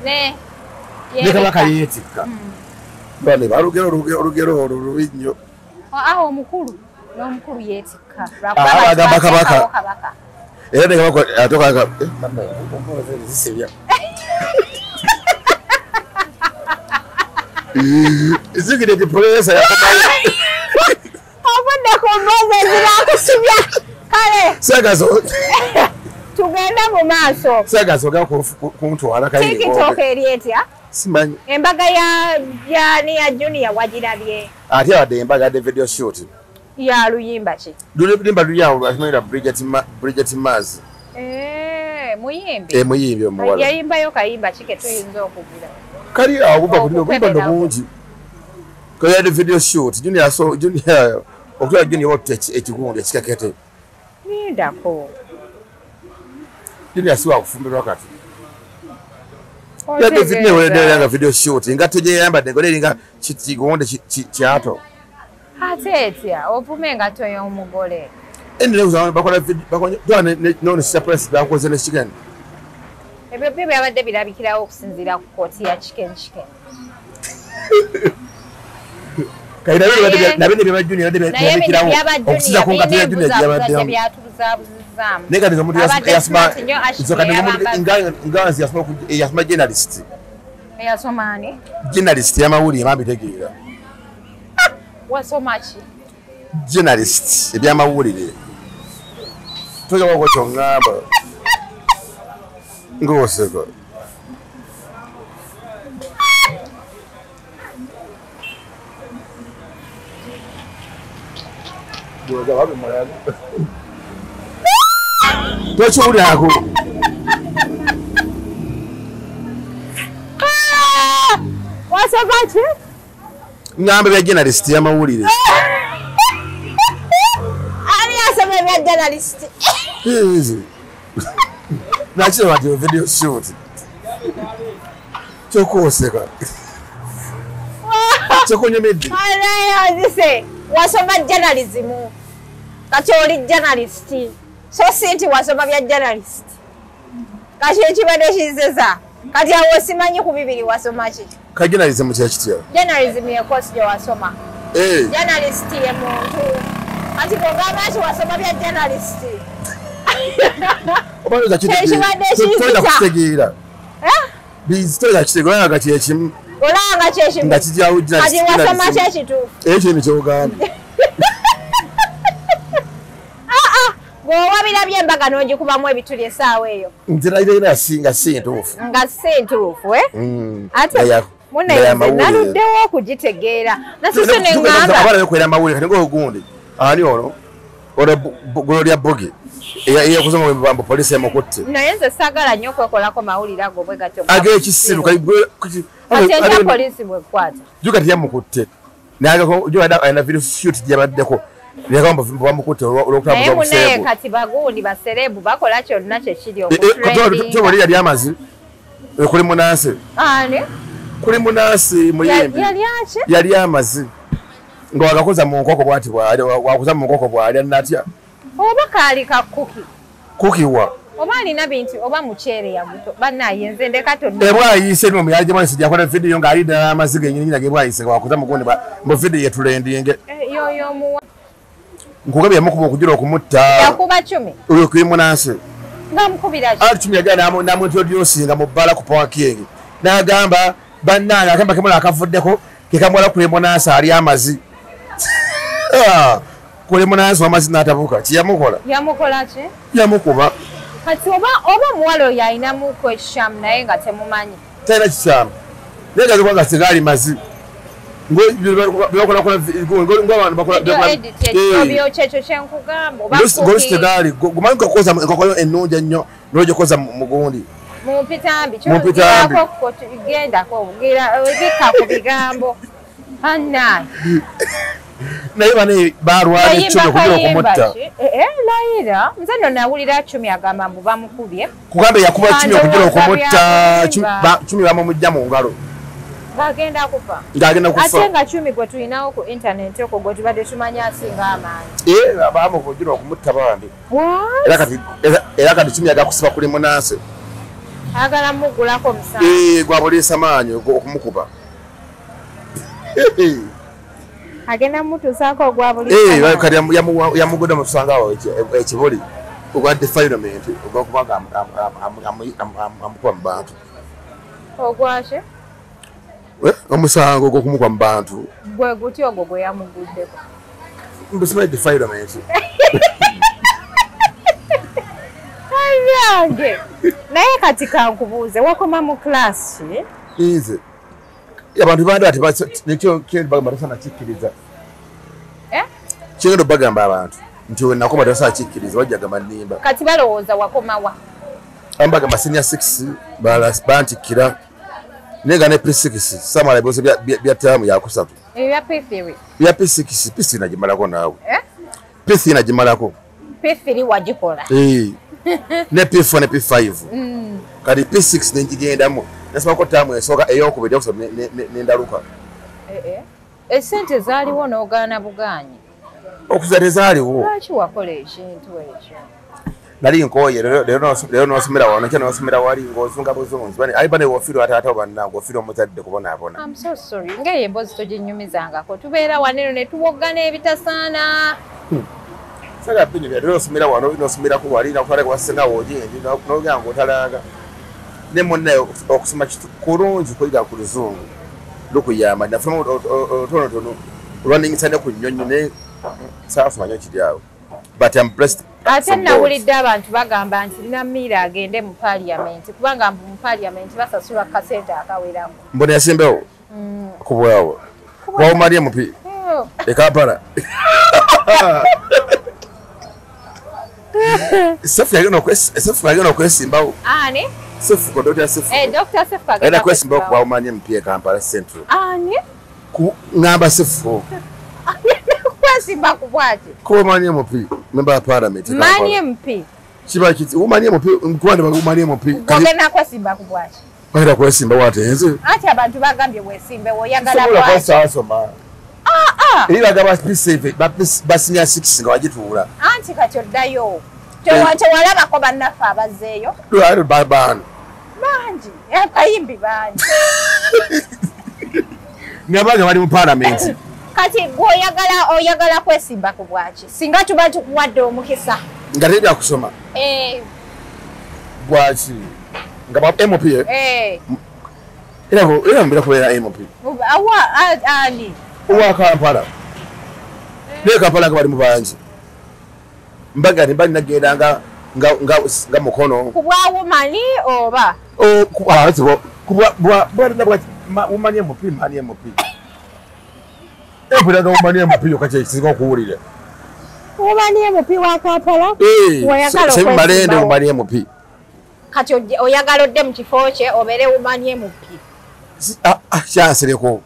Ne kabaka yeetikka. Bane balugero olugero olwo lubi nnyo. Awo omukulu n'omukulu yeetikka. Bagamba kabaka. Era ne kabaka atoka zisebya. Zigire ti pulesa yakomawo. Obudde ku mboozi ezirakusibya. Kale. Sagazo. Tugenda mu maaso. Sagazo ga kuntwala kale. TikTok eri etya? Simanyi. Embaga ya Junior wagirabye. Ate abadde embaga ya video shoot. Ya luyimba ki? Luyimba luli awo lwakimanyi Bridget Maz. Muyimbi. Muyimbi omuwala. Yayimbayo kayimba ki ke tuyinza okugula? Kali awo buba kulino bumba nobungi. Kali yadde video shoot. Junior so Junior okutwala Junior watu ekigundi ekikakete. Nindako. Junior si wa kufumbirwa kati. Yadde video yadde video shoot. Engatto gye yayambadde ng'oli eringa kigundi kyato. Ate etya ovume engatto y'omugole. Bakola bakola no surprise bakoze ne chicken. Ebyo byo byabadde birabikirawo okusinziira ku kkooti ya chicken chicken. Kaida nabene bya Junior nabene birabikirawo okusinziira ku ngatto ya Junior byabadde byatubuzaabuzizzaamu. Naye kati omuntu yasoma nganzi yasoma journalist. Yasoma ani? Journalist y'amawulire bambitegeera. Wasoma ki? Journalist ebyamawulire. Toja wako kyongamba. Ngoseko. Tokiwulirako. Wasoma ki? Ngamba bya journalist y'amawulire. Ani asoma bya journalist? Easy. Nakiraba nti video shoot. Kyokoseka. Kyokonyomedde. Alaya wasoma journalism. Kati oli journalist. So si nti wasoma bya journalist. Kati ekibadde kizeza. Kati awo simanyi ku bibiri wasoma ki? Ka journalism kya kitya? Journalism ye course gye wasoma. Journalist ye muntu. Kati bw'ogamba nti wasoma bya journalist. Oba kitegeera. Kitegeera. Bizitola kitegeera nga kyekimu. Olanga kyekimu. Nga kijjawo journalist. Kati wasoma ki ekituufu? Ekyo ni ky'ogamba. Bw'owabirabye embaga n'ogikubamu ebituli essaawa eyo. Nze nalina nga si ntuufu. Nga si ntuufu, eh? Ate munne naluddewo okugitegeera. Nasise ne ŋŋamba. Abaana beekolera amawulire kati ng'ogundi. Ani ono? Ono Gloria Bogi. Eyakoze mu poliisi emukutte. Naye nze saagala nnyo okwekolako mawulire ago bwe gatyo. Ag'ekisiru kati ate poliisi bw'ekwata. Jjuka teyamukutte. Naye jjuka alina video shoot gye yabaddeko. Naye munaye kati bagundi baserebu bakola kyonna kye kiri okutrendinga. Yali amazi kuli munansi. Ani? Kuli munansi muyimbi. Yali aki? Yali amazi. Nga wagakoza mu nkoko bw'ati bw'ali, wakoza mu nkoko bw'ali natya. Oba kaali ka kuki. Kuki wa? Oba alina bintu oba muceere yaguto bannaye nze ndeka tonna. Ebwayise nno muyajje mwansi yakola video ng'ali ddala amazzi gennyini nage bwayise wakoza mu gundi mu video yetulendinge. Yoyo muwa. Nkugabye yamukuba okugira okumutta. Yakuba Chumi. Oyo kuli munansi. Ngamukubira ki? Ali Chumi yagenda n'amuintroducinga mu bbala ku Power King. N'agamba bannange akamba kemula akavuddeko ke kamuwala kuli munansi ali amazi. Kuli munansi w'amazzi n'atabuka. Kiyamukola. Yamukola ki? Yamukuba. Kati oba omuwala oyo alinamuko ekikyamu naye nga temumanyi. Talina kikyamu. Naye gaza kubanga tegaali mazzi. Ng'olisi ennungi ennyo n'ogikoza mu gundi. Mu mpitambi. Gendako bikka ku bigambo. Anna. Naye bane balwana ekyo okugira okumutta. Layira nze nno nawulira Chumi agamba mbu bamukubye. Kugambe yakuba Chumi okugira okumutta Chumi bamumujja mu ngalo. Bagenda kufa. Ngagenda kufa. Ate nga Chumi gwe tulinawo ku internet okwo gwe tubadde tumanya asinga amaanyi. Bamukugira okumutta bambi. Era kati Chumi agakusiba kuli munansi. Agala mugulako omusango. Gwa poliisi amaanyi okumukuba. Agenda mutuusaako ogwa buli. Kati yamugudde mu tusanga awo ekibuli ogwa defilement ogwokubanga amukuba mu bantu. Ogwa ki? Omusango gw'okumukwa mu bantu. Gwe guti ogwo gwe yamuguddeko. Mbusima defilement. Ayange. Naye kati kankubuuze wakoma mu class ki? Nze. Abantu bandi ati nekyo bagamba tosana kikkiriza. Eh? Kigenda bagamba abantu nti we nakoma tosana kikkiriza wajja gamba nnimba. Kati balowooza wakoma wa? Ambagamba senior 6 bantikkira. Nenga ne P6 samala byose bya tamu yakusatu. Ebya P3. Bya P6 P6 nagimalako naawe. Eh? P3 nagimalako. P3 wagikola. Eh. Ne P4 ne P5. Kati P6 nenjigendamu. Nasomako tamu esooka ey'okubiri okusatu nendaluka. Esente zaaliwo n'ogaana bugaanyi. Okuza tezaaliwo. Lwaki wakola ekintu ekyo? Nali nkooye leero n'osomera wano nkya n'osomera wali ng'ozunga buzunzi. Ayi bane w'ofiirwa taata bannange ofiirwa omuzadde kubonaabona. I'm so sorry. Ng'eyo emboozi toginyumizangako. Tubeera wano eno ne tuwoggana ebitasaana. Saga binyumya leero osomera wano n'osomerako wali nakutwalako wasenga w'ogyendi n'ogamba ng'otalaaga. Ne munne okusoma kulungi kuyiga ku luzungu lukuyamba. Nafuna otutonotono olwaningisa ne ku nnyonyi ne saasoma nnyo kiri awo. But I'm blessed. Ate nawulidde abantu bagamba nti Namiiro agende mu parliament kubanga mu parliament basasulwa kasente akawerako. Mbona yasembewo? Kubwawo. Wawumali MP. E Kampala. Sefu yagenda okwesimbawo. Ani? Sefu Dr. Sefu. Dr. Sefu agenda kwesimbawo ku Wawumali MP e Kampala Central. Ani? Ku ngamba Sefu. Kwesimba ku bwaki? Ku Wawumali MP, member of parliament. Mani MP. Kiba kiti Wawumali MP nkwanda Wawumali MP. Ogenda kwesimba ku bwaki? Bagenda kwesimba watenze. Ati abantu bagambye wesimbe oyagala bwaki? Sobola kwasoma. Era bagamba P7 ba senior 6 nga wagituula. Anti kati oddayo. Tewalabako bannaffe abazzeeyo. Lwali babaana. Bangi, abayimbi bangi. Nga bali mu parliament. Kati gwe oyagala kwesimba ku bwaki? Singa tuba tukuwadde omukisa. Nga tebya kusoma. Bwaki? Nga ba MP? Era mbira kubeera MP. Awa ani? Owa Kampala. Naye Kampala nga bali mu bangi. Mbaga ne bali nagenda nga mukono. Ku bwa womani oba? Ku bwa womani MP, mani MP. Empulira womani MP yokka kye kisinga okuwulira. Womani MP wa Kampala? Oyagala okwesimbawo. Malende womani MP. Kati oyagala odde mu kifo kye obeere womani MP. Kyansereko.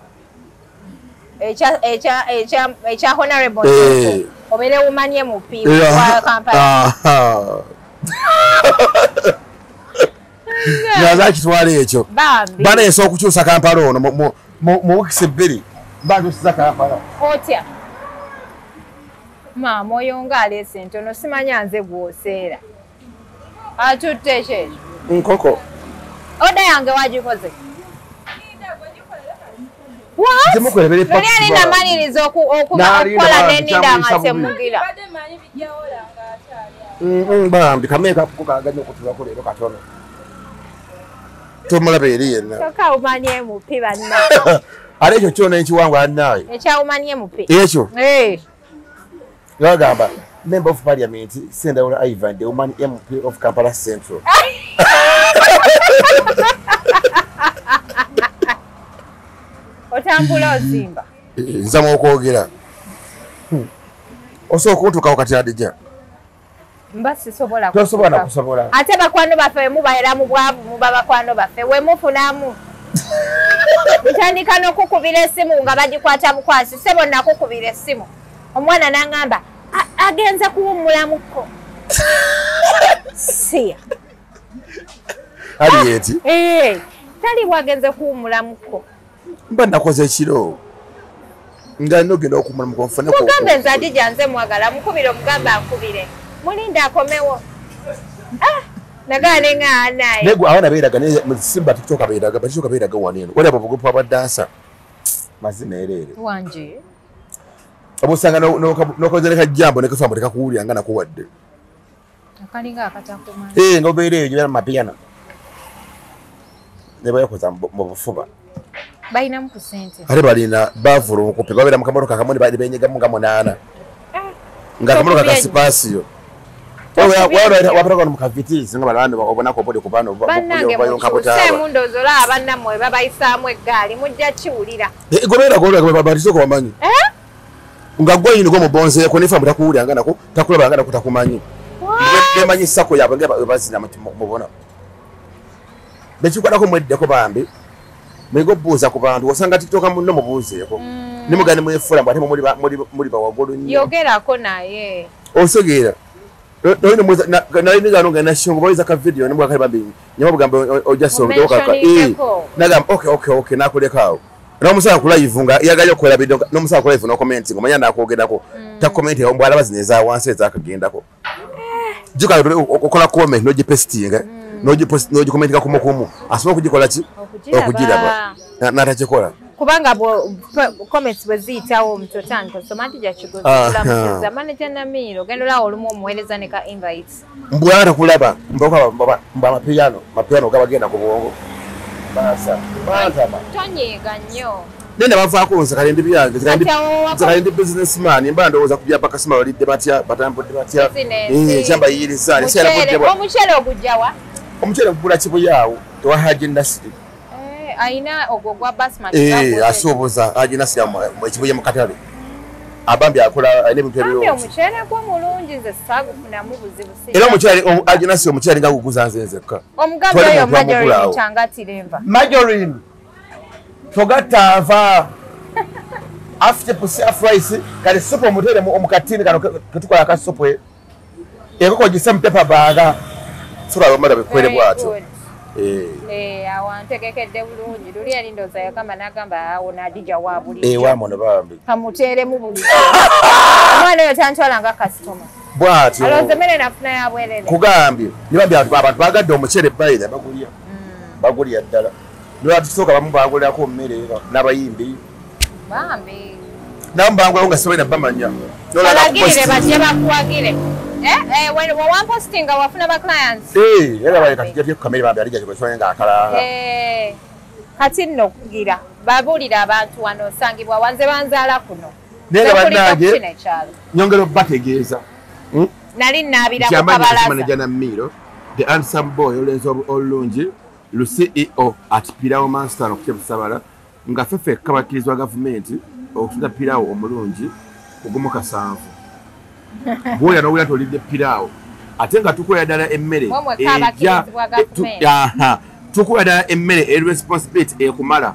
Ekya honorable obeere womani MP wa Kampala. Nyaza kitwala ekyo. Baleese okukyusa Kampala ono mu wiiki bbiri. Bakyusiza Kampala. Otya? Maama oyo ng'aleese entono simanya nze gw'oseera. Atutte ekyo. Nkoko. Oda yange wagikoze. What? Luli namaliriza okukola n'enninda nga temugira. Bambi kameeka kukaganya okutulako leero katono. Tomulaba eri yenna. Kyokka Womani MP banna. Ate ekyo kyona ekiwangwa naawe. Ekya Womani MP. Ekyo? Bagamba Member of Parliament Sendawula Ivan, the Woman MP of Kampala Central. Otambula ozimba. Nzamu okwogera. Osobola okuntuukako kati Hadija? Mba sisobola. Tosobola kusobola. Ate bakwano baffe mubaera mu bwavu muba bakwano baffe we mufunamu. Mutandika n'okukubira essimu nga bagikwata bukwasi. Ssebo nakukubira essimu. Omwana n'angamba agenze kuwummulamuko. Siya. Alieti. Tali wagenze kuwummulamuko. Mba nakoze ekiro. Nga nogenda okuwummulamuko nfune ko. Mugambe nze Hadija nze mwagala mukubire omugambe ankubire. Mulinda akomewo. Nagane nga naye. Nego abaana beeraga ne Simba TikTok beeraga, BaTikTok beeraga wano eno. Wali abo bugupu aba dancer. Mazina erere. Wanje. Obusanga n'okozereka jambo ne kafa muteka kuwulira nga nakuwadde. Akalinga akatakuma. Ngobeera eyo gy'obeera mu mapiano. Ne bayakoza mu bufuba. Balinamu ku ssente. Ate balina bavula obukopi babeera mu kamotoka kamu ne benyegamu nga 8. Nga kamotoka ka sipasiyo. Wapatako mu kavitizi nga balanda obonako obodi ku bano bannange mukyuseemu ndowooza olaba bannammwe babayisaamu eggaali mujja kiwulira. Gobeera gobeera batisoko bamanyi. Nga gwe nyini gw'omubonzeeko ne famu takuwulira nga nako takulaba nga nako takumanyi. Bemanyi sako yaabwe nga bazina mubona. Bekikwatako mweddeko bambi. Muyige okubuuza ku bantu osanga TikTok munno mubuuzeeko. Ne mugane mwefuula mbu ate muli bawaggulu nnyo. Yogerako naye. Osegeera. Naliniga nonga nashongo boyiza ka video ne mbwa bambi nyama bugamba ojja songa nagamba okay nakuleka awo. N'omusala ku live nga yagayo okola video n'omusala ku live no comment ngomanya nakwogerako ta comment awo mbwala bazineza wansi ezakagendako. Juka okola comment n'ogipestinga n'ogipost n'ogikomentinga kumu asobola okugikola ki okugiraba n'atakikola. Kubanga comments bwe ziyitawo omutotanka osoma nti jakigozekulamukiza manager Namiiro ogenda olaba olumu omuweereza ne ka invites. Mbwala takulaba mbwa amapiano gabagenda ku bwongo. Basa bantama. Tonyiiga nnyo. Nenda bavaako nze kale ndi byange nze ndi businessman mba ndowooza ku bya bakasima balidde batya batambudde batya ekyambayiriza omuceere ogujjawa. Omuceere gugula Kibuyaawo ewa Haji Nasiri. Ayina ogwo gwa basmati asuubuza Haji Nasiri Ekibuye mu katale. Abambi akola ayina ebintu ebirungi. Omuceere gwo mulungi nze saagufunamu buzibu si. Era omuceere Haji Nasiri omuceere nga guguza nze nzekka. Omugambi oyo Marjorie Kyangatire nva. Marjorie togatta nva. After pusi africe kale supu omuteere omukatini kano ketukola akasupu enkoko gisse mu paper bag. Sura bamala bikwere bwatyo. Awo antegekedde bulungi luli eri ndowooza yagamba n'agamba awo n'adija wa bulijjo. Wamono bambi. Kamuteeremu bulijjo. Omwana oyo tantwala nga kasitoma. Bwatyo. Alowooza emmere nafuna ya bwerere. Kugambye ne bambi abantu bagadde omuceere bayira bagulya. Bagulya ddala. Ne batusooka bamu bagulirako mmere n'abayimbi. Bambi. Namu bangulawo nga sibalina bamanya. Balagirire bajje bakuwagire. Wampostinga wafuna ba clients. Era bali kati jje ku kamera bambi alija kye nga akalanga. Kati nno kugira babuulira abantu wano osangibwa wanze banzaala kuno. Naye bannange nyongera bategeeza. Nali nnaabira ku kabalaza. Manager Namiiro, the handsome boy olenzi olulungi, lu CEO at Pilau Master okukebusabala nga ffe ffekka bakkirizibwa gavumenti okutunda pilau omulungi ogumu 7. Bw'oya n'owulira nti olidde pilau ate nga tukolera ddala emmere tukolera ddala emmere eri responsibility ekumala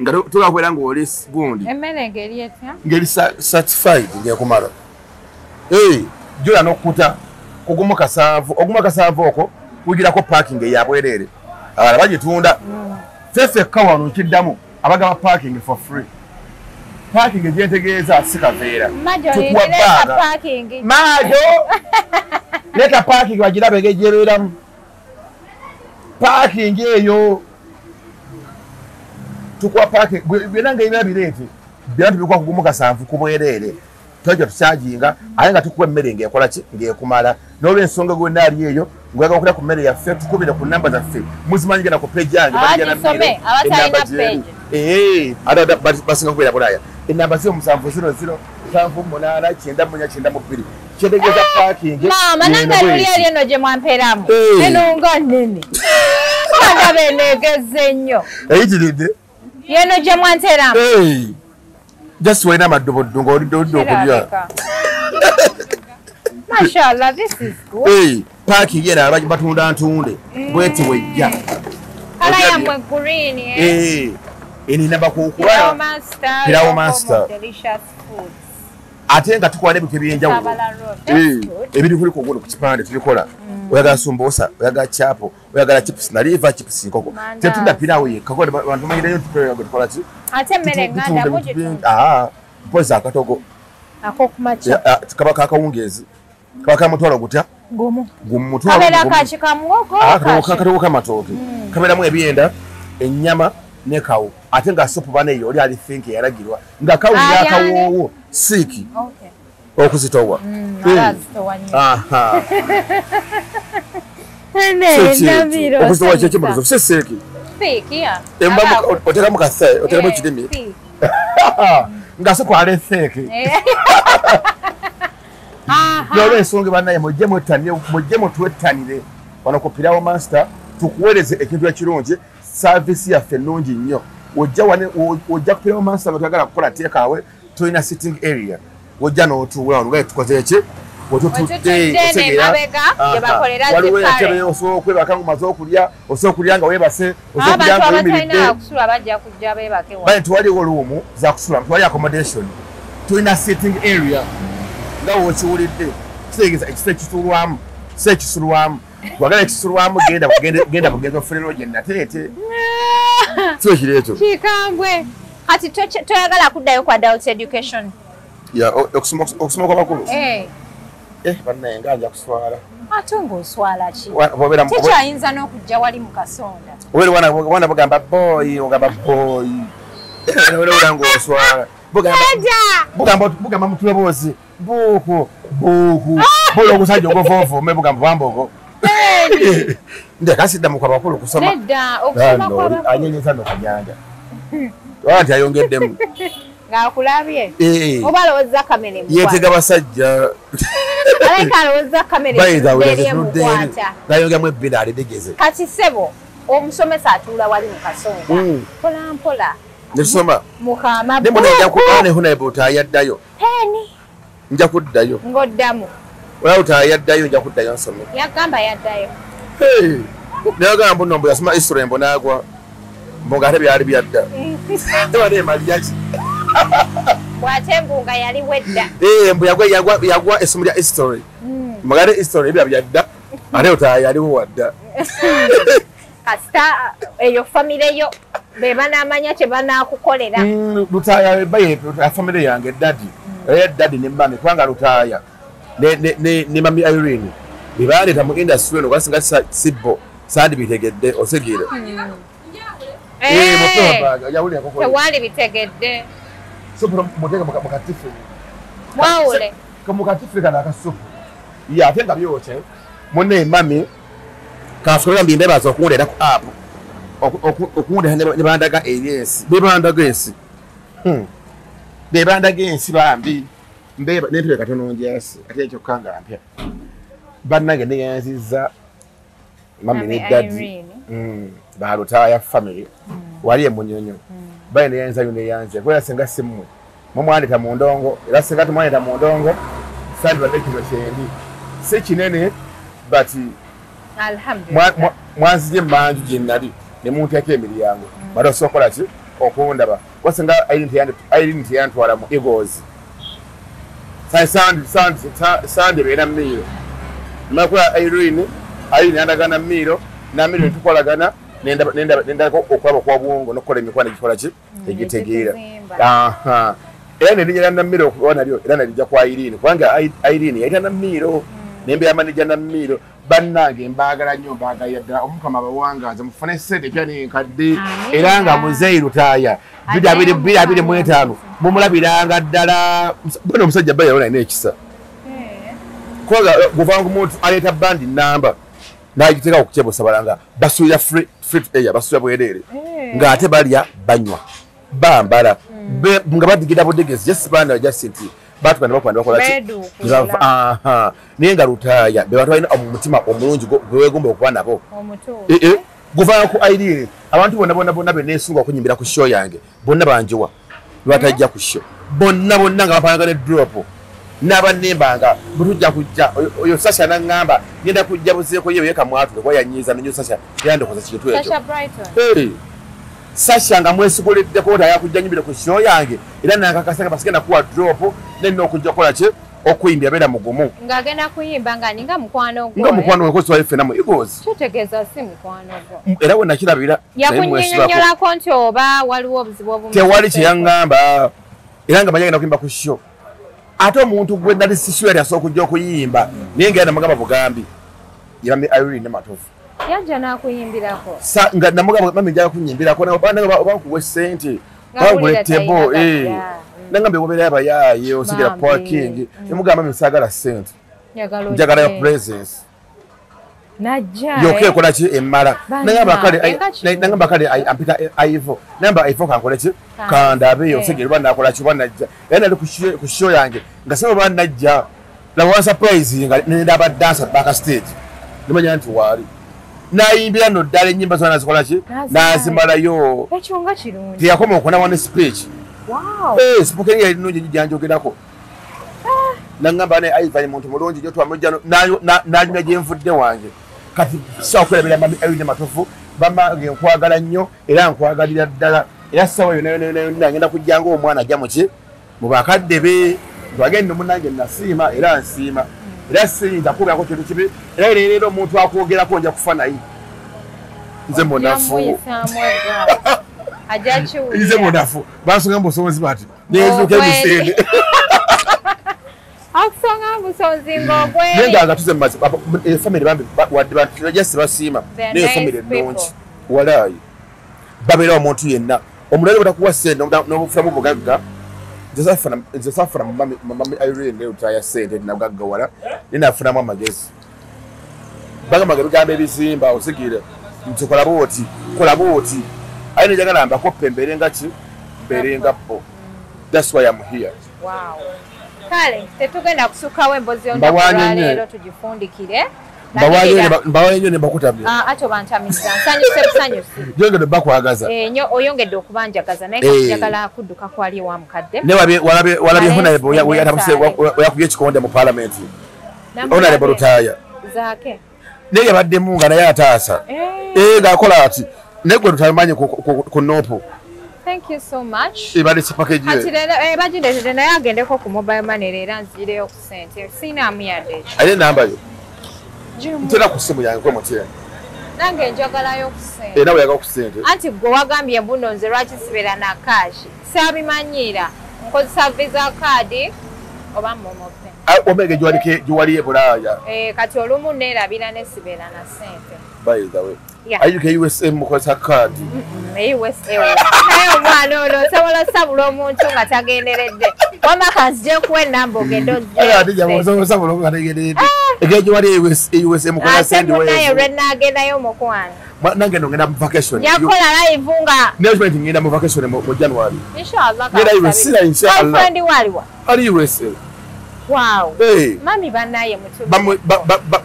nga tugakwera ng'oli gundi emmere ng'eri etya ng'eri certified ng'ekumala. Jula n'okkuta ogumu 7 ogumu 7 okwo kugirako parking eyabwereere abalala bagitunda. Ffe ffekka wano nkiddamu abagaba parking for free. Parking gyentegeeza si kaveera. Tukuwa baaga. Majo leta parking bagirabe ng'egyebeeramu. Parking eyo tukuwa parking byonna ng'ebira bireete byonna tubikuwa kugumu 7 ku bwereere. Twajja tukyajinga ate nga tukuwa emmere ng'ekola ki ng'ekumala. N'olw'ensonga gwonna ali eyo ng'oyagala okulya ku mmere yaffe tukubire ku namba zaffe muzimanyi genda ku page yange abatalina page. Ate basinga kubeera Bulaaya. Enamba 07 00 78 94 92 kyetegeeza parking. Maama nange luli eri eno gye mwampeeramu eno nga nnene ndaba eneegezze nnyo. Eyitiridde yeno gye mwanteeramu. Just walina amadoboddo ng'olidde olidde okulya. Mashallah, this is good. Parking yera batunda ntunde bweti wejja. Kala yammwe green. Eno namba kukuba Pilau Master. Delicious foods. Ate nga tukola n'ebintu ebyenjawulo. Ebiri kuli ku guno ku kipande tubikola. Oyagala sumbusa, oyagala chapo, oyagala chips na liver chips nkoko. Tetunda pilau yekka abantu bamanyireyo tukola ki? Ate emmere nganda mugitunda. Mpozi akatogo. Ak'okumakya. Kaba kakawungeezi. Kaba kamutwalo gutya? Gumu. Gumutwalo. Kabeera kaki kamuwogo? Akatogo k'amatooke. Kabeeramu ebyenda, ennyama ne kawo. Ate nga supu baneyo oli ali think yalagirwa. Nga kawo yakawoowo siiki. Okuzitowa. Okuzitowa kye kimulizo si siiki. Thick, yeah. Otekamu kase, otekamu kirimi. Nga supu ali thick. N'olwensonga bannaye mujje mutwettanire wano ku Pilawo Master tukuweereze ekintu ekirungi, service yaffe ennungi nnyo. Ojja ku Pilawo Master nga toyagala kukola teekaawe, tulina sitting area. Ojja n'otuula wano nga tukoze ki? Wetutudde waliwo entebe osobola okwebaka ng'omaze okulya, osobola okulya nga weebase, osobola okulya nga oyimiridde. Bale tewaliwo luumu za kusulamu, tewali accommodation. Tulina sitting area nga w'okiwulidde, kitegeeza ekifo ekituulwamu, si ekisulwamu. Bw'agala ekisulwamu genda bugenzi ofune lodge Nateete. Si ekiro ekyo. Kikambwe. Kati toyagala kuddayo ku adult education? Okusoma kw'abakulu? Bannaye nga nja kuswala. Ate ng'oswala ki? Tekyayinza n'okujja wali mu kasonda. Obeera wana bugamba boyi, ogamba boyi. Obeera ng'oswala. Bugamba mutuloboozi. Buuku, buuku. Bola ogusajja ogovoovome bugamba bambogo. Ndeka sidda mu kw'abakulu kusoma. Nedda, okusoma kw'abakulu. Anyenyeza no kanyanja. Oba nti ayongeddemu. Ng'akulabye. Oba alowooza kamere mukwata. Yeetega basajja. Alabika alowooza kamere emukwata. Gayongeramu ebbina alidegeze. Kati ssebo, omusomesa atuula wali mu kasonda. Mpola mpola. Ne tusoma. Mukama. Ne mbona nja kuba ne Honorable yaddayo. Peni. Nja kuddayo. Ng'oddamu. Olaba yaddayo nja kuddayo nsome. Yagamba yaddayo. Naye agamba nno mbu yasoma history mbu n'agwa. Mbu ng'ate byali byadda. Tewali emalya ki? Bw'ate mbu nga yaliwo edda. Mbu yagwa essomo lya history. Mbu ng'ate history ebya byadda, ate otaya yaliwo wadda. Kasita eyo famire yo be banaamanya kye banaakukolera. Lutaaya baye famire yange daddy. Era daddy ne mami kubanga Lutaaya ne mami Irene be baleeta mu industry eno kuba singa sibbo sandibitegedde osegeera. Tewali bitegedde. Supu muteeke mu katifuni. Mwawule. Mu katifuni kano akasupu. Ye ate nga byokye munne mami kafuula mbimbebaza okundeeta ku app. Okundeeta ne bandaga eri ensi. Be bandaga ensi. Be bandaga ensi bambi. N'entebe katono njasi ate kyokka nga mpya. Bannange neyanzizza mami ne daddy. Balutaaya family. Wali emunyonyo. Baye neyanza yo neyanze. Kubera singa si mmwe. Mumwandika mu ndongo, era singa tumwandika mu ndongo, sandibadde kino kyendi. Si kinene but alhamdulillah. Mwanzije mmanju gye nali ne munteeka emiryango. Bado osobola ki okundaba. Kuba singa Irene teyantwala mu Eagles. Sandi beera Miiro. Nakola Irene yandagana Miiro, na Miiro ne tukolagana. Nendako okulaba kwa bwongo n'okukola emikwano egikola ki egitegeera. Era nerinnya lya Namiiro okuba nalyo era nalijja kwa Irene kubanga Irene yayita Namiiro nembeera manejja Namiiro. Bannange mbaagala nnyo, mbaagalira ddala. Omukama abawangaaze mufune ssente empya n'enkadde era nga Muzeeyi Lutaaya 2025 mumulabiranga ddala. Bwana omusajja baye yalona alina ekisa. Kubanga guvanga omuntu aleeta bandi nnamba n'agiteeka ku kyebusabala nga basuulira free to air, basuulira bwereere. Ng'ate balya banywa bambala nga badigida budegezi just baana just nti baatuka ne bakuba ne bakola ki? Naye nga Lutaaya be bantu balina omutima omulungi gwe weegomba okuba nabo. Guvanga ku Irene abantu bonna bonna bonna be neesunga okunyimbira ku show yange bonna banjiwa lwatajja ku show bonna bonna nga bapanga ne drop. N'abannembanga bwe tujja kujja oyo Sasha n'aŋŋamba ngenda kujja buzeeko ye yeekamwatule kuba yanyiiza nnyo Sasha yandokoza kintu ekyo. Sasha Brighton. Sasha nga mwesiguliddeko nti ayakujja nyimbire ku show yange era nankakasa nga basigenda kuwa drop nenna okujja kukola ki okuyimbira beera mugumu. Ng'agenda kuyimba nga ninga mukwano gwo. Nga mukwano gwe twali ffenna mu Eagles. Kitegeeza si mukwano gwo. Era we nakirabira. Yakunnyonnyolako nti oba waliwo obuzibu obumu. Tewali kye yaŋŋamba era nga manyi agenda kuyimba ku show. Ate omuntu gwe nali sisula yali asobola okujja okuyimba naye nga namugamba bugambi ye mami Irene Matovu. Yajja n'akuyimbirako. Nga namugamba mami njagala kunyimbirako oba nkuwe ssente oba tebo nangamba obeera abayaaye osigala parking nemugamba mami saagala ssente njagala your presence. Najja. Yokka ekola ki emmala. Nagamba kale ampita Aivo. Namba Aivo kankole ki? Kandabe osegere oba nakola ki oba najja. Era nali ku show yange nga saba oba najja. Laba wa surprise nga nendaba dancer backstage. Nimanya nti waali. Nayimbira nno ddala ennyimba zonna nazikola ki? Nazimalayo. Ekyo nga kirungi. Teyakoma okuna ne speech. Wow. Spoken yali nnungi gyanjogerako. Nangamba ne Ivan muntu mulungi nnyo twamujja n'anyumya gye nvudde wange. Kati sawa okulabira mami Irene Matovu bamma nkwagala nnyo era nkwagalira ddala era ssaawa yonna yonna yonna yonna ngenda kujja ng'omwana ajja muki mu bakadde be twagenda munnange nasiima era nsiima era siyinza kubeerako kintu kibi era leero omuntu akwogerako nja kufa naye nze munafu. Nze munafu bansonga mu busobozi bati neezuuka emisinde. Akusonga busonzi ng'ogweri. Naye nga tuze mu mazima family bambi wadde bantu just basiima naye family ennungi walaayi babeera omuntu yenna omulala bw'atakuwa ssente n'obufulamu bugagga. Nze saafuna mami Irene lutaya ssente nagaggawala naye nafunamu amagezi bagamba ebigambo ebizimba osigire nti kola bw'oti kola bw'oti aye njagala mbakoppe mbeere nga ki mbeere nga bo. That's why I'm here. Wow. Kale tetugenda kusukkawo emboozi yonna tugifundikire. Mbawaanye nnyo ne mbakutamya. Ate obantamizza nsanyuse busanyusi. Gyongedde bakwagaza. Nnyo oyongedde okubanjagaza naye njagala kudduka kwali ewa mukadde. Ne walabye Honorable yakubye ekikonde mu parliament. Honorable Lutaaya. Zaake. Naye yabaddemu nga naye ataasa. Ng'akola ati naye gwe tutamanyi ku Nopo. Thank you so much. Ebadde package ye. Ati leero bagindeetedde naye agendeko ku mobile money leero nzireyo ku ssente. Siinaamu yadde ekyo. Alina ennamba yo? Ntera ku ssimu yange kwemutya. Nange njagalayo ku ssente. Nawe oyagala ku ssente. Anti gwe wagambye mbuno nze lwaki sibeera na cash. Saabimanyiira. Nkozesa visa card oba momo pay. Omege gyewali e Bulaaya. Kati olumu neerabira ne sibeera na ssente. By the way. Yeah. Are you USA mukozesa card? USA. Naye omwana ono osobola osabula omuntu nga tagenderedde. Wamma kanzije nkuwe ennamba ogende ozze. Engeri gyewali USA mukozesa send way. Ate lwe naagendayo omukwano. Nange ngenda mu vacation. Yakola live nga. Naye ngenda mu vacation mu January. Inshallah. Ngenda USA inshallah. Girlfriend waliwa? Ali USA. Wow. Hey. Mami bannaye mutu.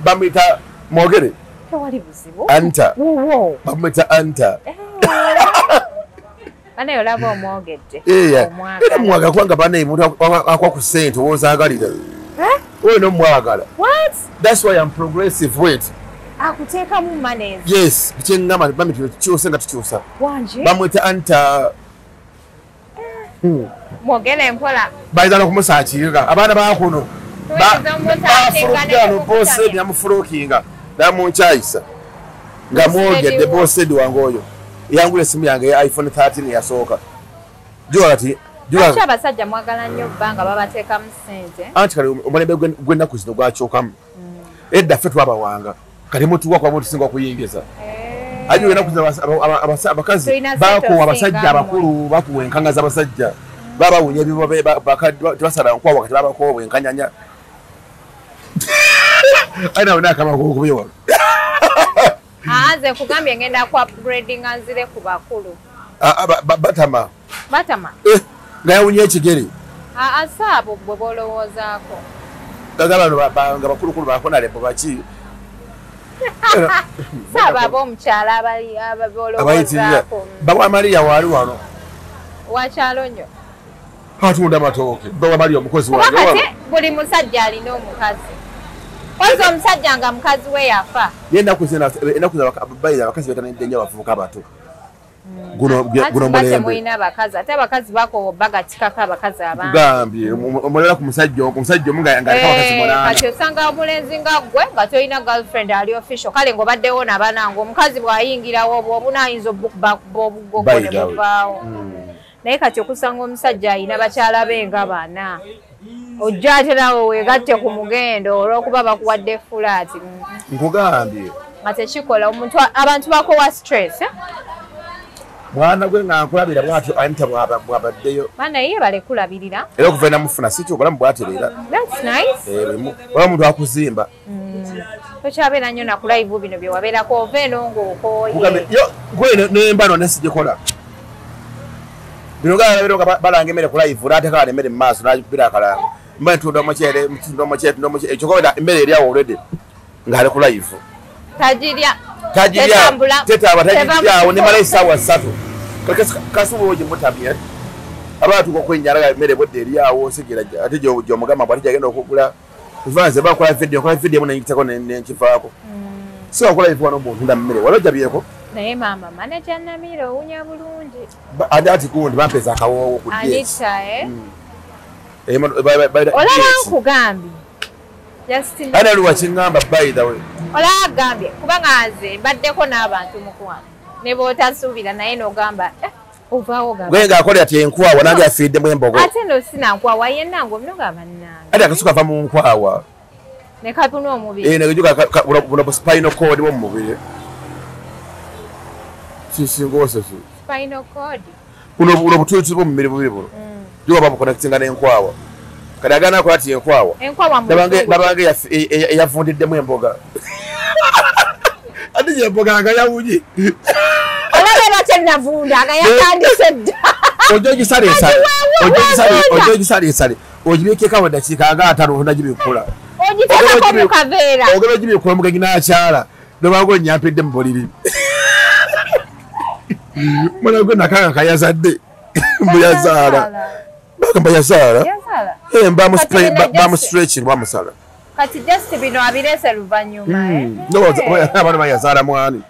Bamuyita mwogere. Tewali buzibu. Anta. Wuwo. Bamuyita Anta. Banaye olaba omwogedde. Era mwagala kubanga banaye muntu akwa ku ssente w'ozaagalira. Oyo n'omwagala. What? That's why I'm progressive. Wait. Akuteekamu manners. Yes, kyengamba bami tukyuse nga tukyusa. Wanje. Bamuyita Anta. Mwogere mpola. Bayinza n'okumusaakirira abaana ba kuno. Bafulukira bosedi yamufulokinga namunkyayisa nga mwogedde bosedi wange oyo yangula essimu yange ya iPhone 13 yasooka. Lwaki abasajja mwagala nnyo bbanga babateekamu ssente? Anti kale omulembe gw'ennaku zino gwakyukamu. Edda ffe twabawanga kati mutuwa kuba mutusinga okuyingiza. Aje ennaku zino abakazi bakuwa abasajja abakulu bakuwa enkanga z'abasajja babawunya ebibo tebasala nkwawa kati babakoowa enkanyanya. Aina wena kama kukubiwa. Nze nkugambye ngenda ku upgrading nzire ku bakulu. Batama. Batama. Nga yawunye ekigere. Asaabo gwe bolowoozaako. Gagala bano nga bakulukulu bakona lebo baki. Saaba ab'omukyalo abali abolowoozaako. Bawa Maria wali wano. Wakyalo nnyo. Atunda matooke. Bawa Maria omukozi wange. Kati buli musajja alina omukazi. Kwanza omusajja nga mukazi we yafa. Ye ennaku zino abakazi beetanidde nnyo abavubuka abato. Guno mulembe. Mulina abakazi ate abakazi bako bagatikako abakazi abangi. Gambye omulala ku musajja omu nga aleka abakazi munaana. Kati osanga omulenzi nga ggwe nga tolina girlfriend ali official kale ng'obaddewo n'abanange omukazi bw'ayingirawo obwo obunaayinza obukubakuba obugogo ne buvaawo. Naye kati okusanga omusajja alina bakyala be nga bana. Ojja ate naawe weegatte ku mugendo olw'okuba bakuwadde fulaati. Nkugambye. Nga tekikola omuntu abantu bakowa stress. Mwana gwe nga nkulabira bw'atyo Anita bw'abaddeyo. Baana ye balekulabirira. Era okuva namufuna si kyo obulamu bwatereera. That's nice. Oba omuntu akuzimba. Tokyabeera nnyo na ku live bino bye wabeerako ova eno ng'okooye. Yo gwe nembano nesigikola. Bino galabira nga balanga emmere ku live n'ateeka emmere mu maaso n'agikubira akalango. Mba ntunda omuceere, ntunda omuceere, ntunda omuceere. Ekyo kobera emmere eri awo already ng'ali ku live. Tagirya. Tagirya. Tetaba tagirya awo nemala essaawa 3. Kasuba ogi mutamye. Abantu okwenyala emmere bwedde eri awo osigera ate gy'omugamba bw'ati gyagenda okugula. Kuvanze bakola video, kola video muna ngitako nenkivaako. So akola live wano ntunda mmere. Wali ojabyeko? Naye maama manager Namiro owunya bulungi. Ate ati gundi bampeza akawoowo ku DS. Anita eh? Olaba nkugambye. Justin. Ana luwa kingamba by the way. Olaba agambye kubanga nze mbaddeko n'abantu mukwano. Ne bw'otasuubira naye n'ogamba ovaawo gamba. Gwe ng'akola ati enkwawa nange afiiddemu embogo. Ate no sina nkwawa yenna ng'omunoga bannange. Ate akasuka ava mu nkwawa. Ne kapuna omubiri. Ne kajuka buno spinal cord bwo mu mubiri. Sisingose si. Spinal cord. Buno butuuti bwo mu mubiri bubiri buno. Juga bamuconnectinga n'enkwawa. Kati agaana akola ati enkwawa. Enkwawa mu. Nabange eyafundiddemu emboga. Ate gye emboga nga yawunye. Olaba tennavunda nga yatandise dda. Ojja ogisala esale. Ojja ogisala esale. Ogibikkeko awo eddakiika nga 5 onagibikula. Ogiteekako mu kaveera. Ogenda ogibikula omugenyi n'akyala. Nobanga onnyampidde mu buliri. Mwana gwe nakanga kayazadde. Mbu yazaala. Bagamba yazaala. Yazaala. Bamu stretching bamusala. Kati just bino abireese luvannyuma. Abaana bayazaala mwani.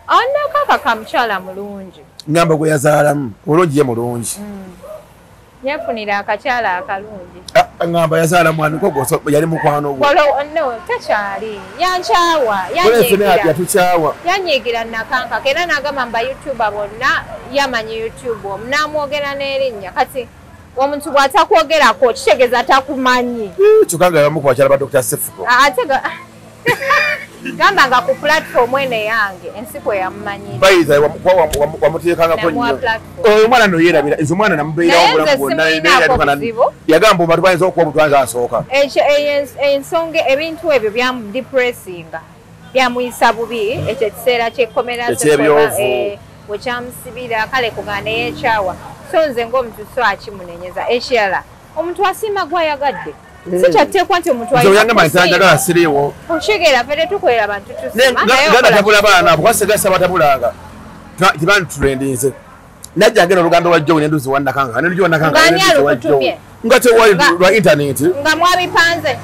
Ono kaka kamukyala mulungi. Ngamba gwe yazaalamu. Mulungi ye mulungi. Yafunira akakyala akalungi. Ngamba yazaala mwani kwo yali mukwano gwe. No, takyali. Yankyawa. Yanyiigira. Yatukyawa. Yanyiigira Nakanka. Era n'agamba mba YouTuber bonna yamanyi YouTube omu n'amwogera n'erinnya. Kati omuntu bw'atakwogerako kitegeeza takumanyi. Kyokka nga yabamu ku bakyala ba Dr. Sefuko. Ate gamba nga ku platform eno eyange ensi kwe yamumanyira. Bayiza wamuteekangako nnyo. Oyo omwana no yeerabira, nze omwana namubeerawo obulamu bwonna yagamba abantu bayinza okuwa obutwa nze asooka. Ensonga ebintu ebyo byamudepressinga, byamuyisa bubi, ekyo ekiseera ky'ekkomera we kyamusibira kale kugaana yeekyawa. So nze ng'omuntu so akimunenyeza. Ekirala omuntu asiima gw'ayagadde. Si kyatteekwa nti omuntu ayagala nti siriiwo. Okitegeera ffe tetukolera bantu tusiima. Nga natabula baana abo kuba singa sabatabulanga tebanditrendinze. Najja agenda olugambo lwa Joe nenduzi wa Nakanga. Nenduzi wa Nakanga. Ng'ani alukutumye? Nga tewali lwa intaneti. Nga mwabipanze.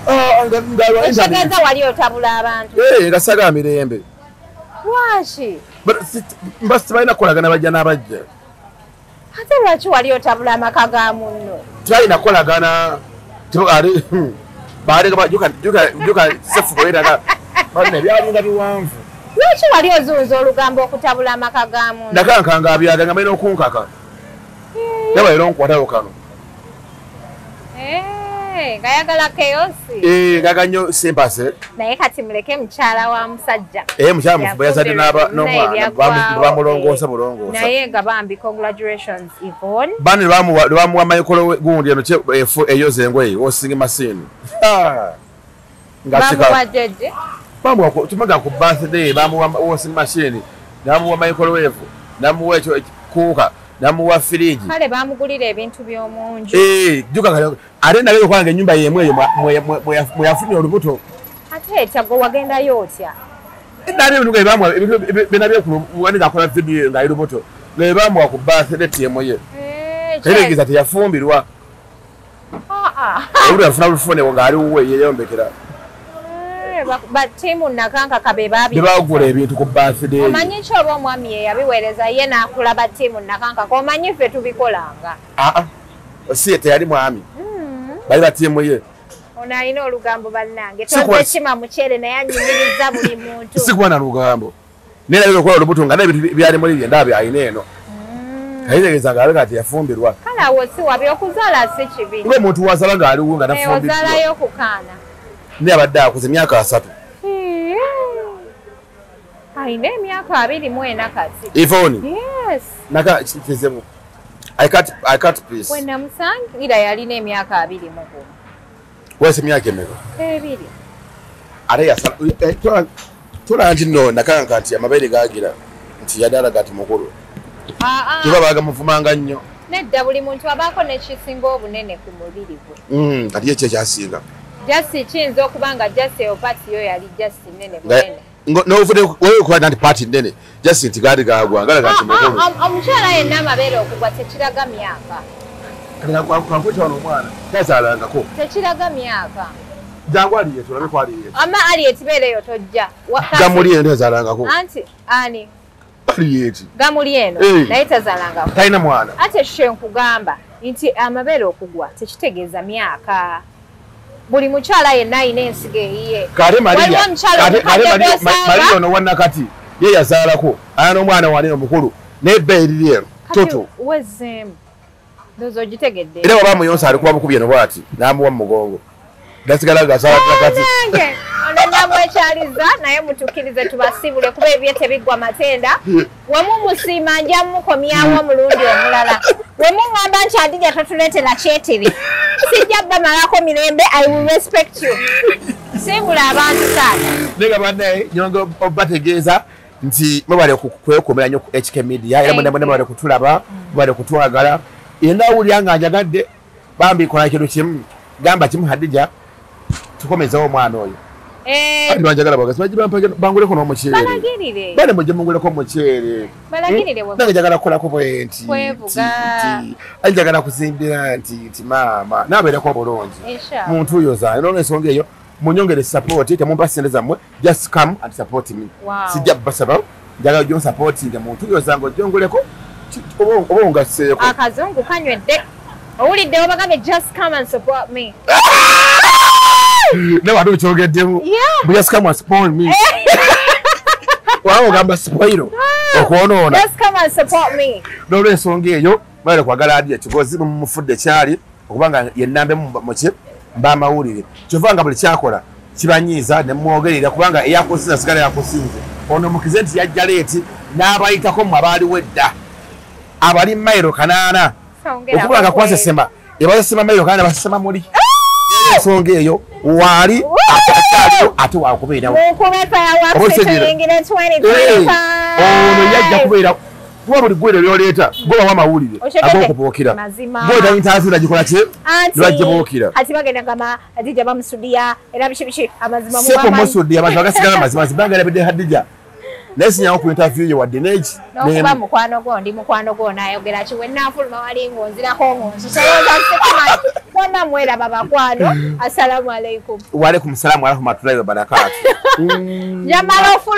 Nga lwa intaneti. Ekitegeeza wali otabula abantu. Nga sagala mirembe. Lwaki? Mba sibalina kukolagana bajja n'abajja. Ate lwaki wali otabula amaka ga munno? Tebalina kukolagana. Byalinga biwanvu. Lwaki wali ozunza olugambo okutabula amaka ga munno? Nakankanga abyaga nga balina okunkaka. Yaba era onkwatayo kano. Ngayagala chaos. Ngaga nnyo sympathy. Naye kati muleke mukyala wa musajja. Mukyala mufumbo yazadde n'omwana bamulongoosa bulongoosa. Naye nga bambi congratulations Yvonne. Bani lwamuwa Michael gundi eno eyoza engoye washing machine. Bamuwa jeje. Bamuwa tumaga ku birthday bamuwa washing machine, namuwa microwave, namuwa ekyo kuuka. Namuwa firiji. Kale bamugulira ebintu by'omunju. Juka ate nalero kwange ennyumba y'emu eyo mwe yafunye olubuto. Ate ekyago wagendayo otya? Nali ebintu nga bamuwa binabye akola video nga ali lubuto. Nga bamuwa ku birthday tiyemu ye. Tegeeza teyafumbirwa. Olubuto yafuna lufune ng'ali wuwe yeeyombekera. Ba tiimu Nakanka kabe babi. Bagula ebintu ku birthday. Omanyi ki oba omwami ye yabiweereza ye n'akula ba tiimu Nakanka omanyi ffe tubikolanga. Si teyali mwami. Bali ba tiimu ye. Ono alina olugambo bannange. Tozekima mukyere naye anyumiriza buli muntu. Si kuba na lugambo. Naye nalina okukola olubuto nga n'ebintu byali muli bye ndaba alina eno. Kayitegeeza ng'alabika nti yafumbirwa. Kale awo si wabi okuzaala si kibi. Ng'omuntu wazala ng'ali wuwe nga tafumbiddwa. Ozaalayo ku kaana. Naye abadde akuze emyaka 3. Alina emyaka 24 kati. Yvonne. Yes. Naka kizibu. I can't please. When namusangira yalina emyaka 21. Wese emyaka emeka? 2. Ate yasala tola nti nno nakanka nti amabeere gagira nti yadalaga ati mukulu. Tuba bagamuvumanga nnyo. Nedda buli muntu abaako n'ekisinga obunene ku mubiri gwe. Kati ekyo ekyasinga. Jasi kiyinza okuba nga jasi eyo paati yo yali jasi nnene munene. N'ovudde weekuba nti paati nnene jasi nti gaali gagwa galaga nti mukulu. Omukyala yenna amabeere okugwa tekiraga myaka. Kati kankweta wano omwana tazaalangako. Tekiraga myaka. Jangu Aliyeti olabe ku Aliyeti. Ama Aliyeti beera eyo tojja. Gamuli eno tazaalangako. Anti ani? Aliyeti. Gamuli eno naye tazaalangako. Talina mwana. Ate kye nkugamba nti amabeere okugwa tekitegeeza myaka. Buli mukyala yenna alina ensigo eyiye. Kale Maria, Maria ono wa Nakati ye yazaalako alina n'omwana wanene omukulu n'ebbeeyi liri eno toto. Wezeemu ndowooza ogitegedde. Era bw'aba muyonsa alikuba bukubi eno bw'ati n'amuwa mu mugongo. Gasigala gazaala Nakati. Ono namwekyaliza naye mutukkirize tubasibule kuba ebye tebiggwa matenda. Wemumusiima nja mukomyawo omulundi omulala. Wemuŋŋamba nti Hadija totuleetera kyetiri. Sijja bamalako mirembe, I will respect you. Siibula abantu taata. Naye bannaye nyonga obategeeza nti mwebale kwekuumira nnyo ku HK Media era mwena mwebale kutulaba, mwebale kutwagala. Yenna awulira nga njagadde bambi kola ekintu kimu gamba kimu Hadija tukomezewo omwana oyo. Andi banjagala bagasi baji banguleko n'omuceere. Balagirire. Bale mujje munguleko omuceere. Balagirire we. Nange njagala kukolako bwe nti. Kwevuga. Ani njagala kuzimbira nti maama naabeerako bulungi. Muntu oyo zange n'olwensonga eyo munyongere support temumpa ssente zammwe just come and support me. Sijja basaba njagala ojje onsupportinge muntu oyo zange ojjongoleko oba ongasseeko. Akazungu kanywedde. Owulidde obagambe just come and support me. No, I don't get them. But just come and spoil me. Wow, gamba spoil. Okono. Just come and support me. No ensonga eyo mwebale kwagala Hadija Kigozi mumufudde kyali okubanga ye nnamba muki mbamawulire. Kyova nga buli kyakola kibanyiiza ne mwogerera kubanga eyakusinza sigala yakusinze. Ono mukize nti yajja leeti n'abayitako mmwe abaaliwo edda. Abali mayiro 8. Okubanga kwasesema. Ebasesema mayiro 8 basesema muli. Ensonga eyo waali akyaliyo ate wakubeerawo. Ono yajja kubeera kuba buli ggwero ly'oleeta gobawo amawulire ag'okubuukira. Gw'oleeta interview nagikola ki? Lwaggibuukira. Ati bagenda gamba Hadija bamusudiya era biki biki amazima mu Seko musudiya abantu bagasigala amazima zibanga erabidde Hadija. Naye sinyawo ku interview ye wadde n'eki. N'okuba mukwano gwo ndi mukwano gwo naayogera ki we nnaafuluma wali ng'onzirako ng'onsusolooza nsikimanyi. Bonna mweraba bakwano. Assalamu alaikum. Wa alaikum salaam wa rahmatullahi wa barakatuh. Njamala ofuluma.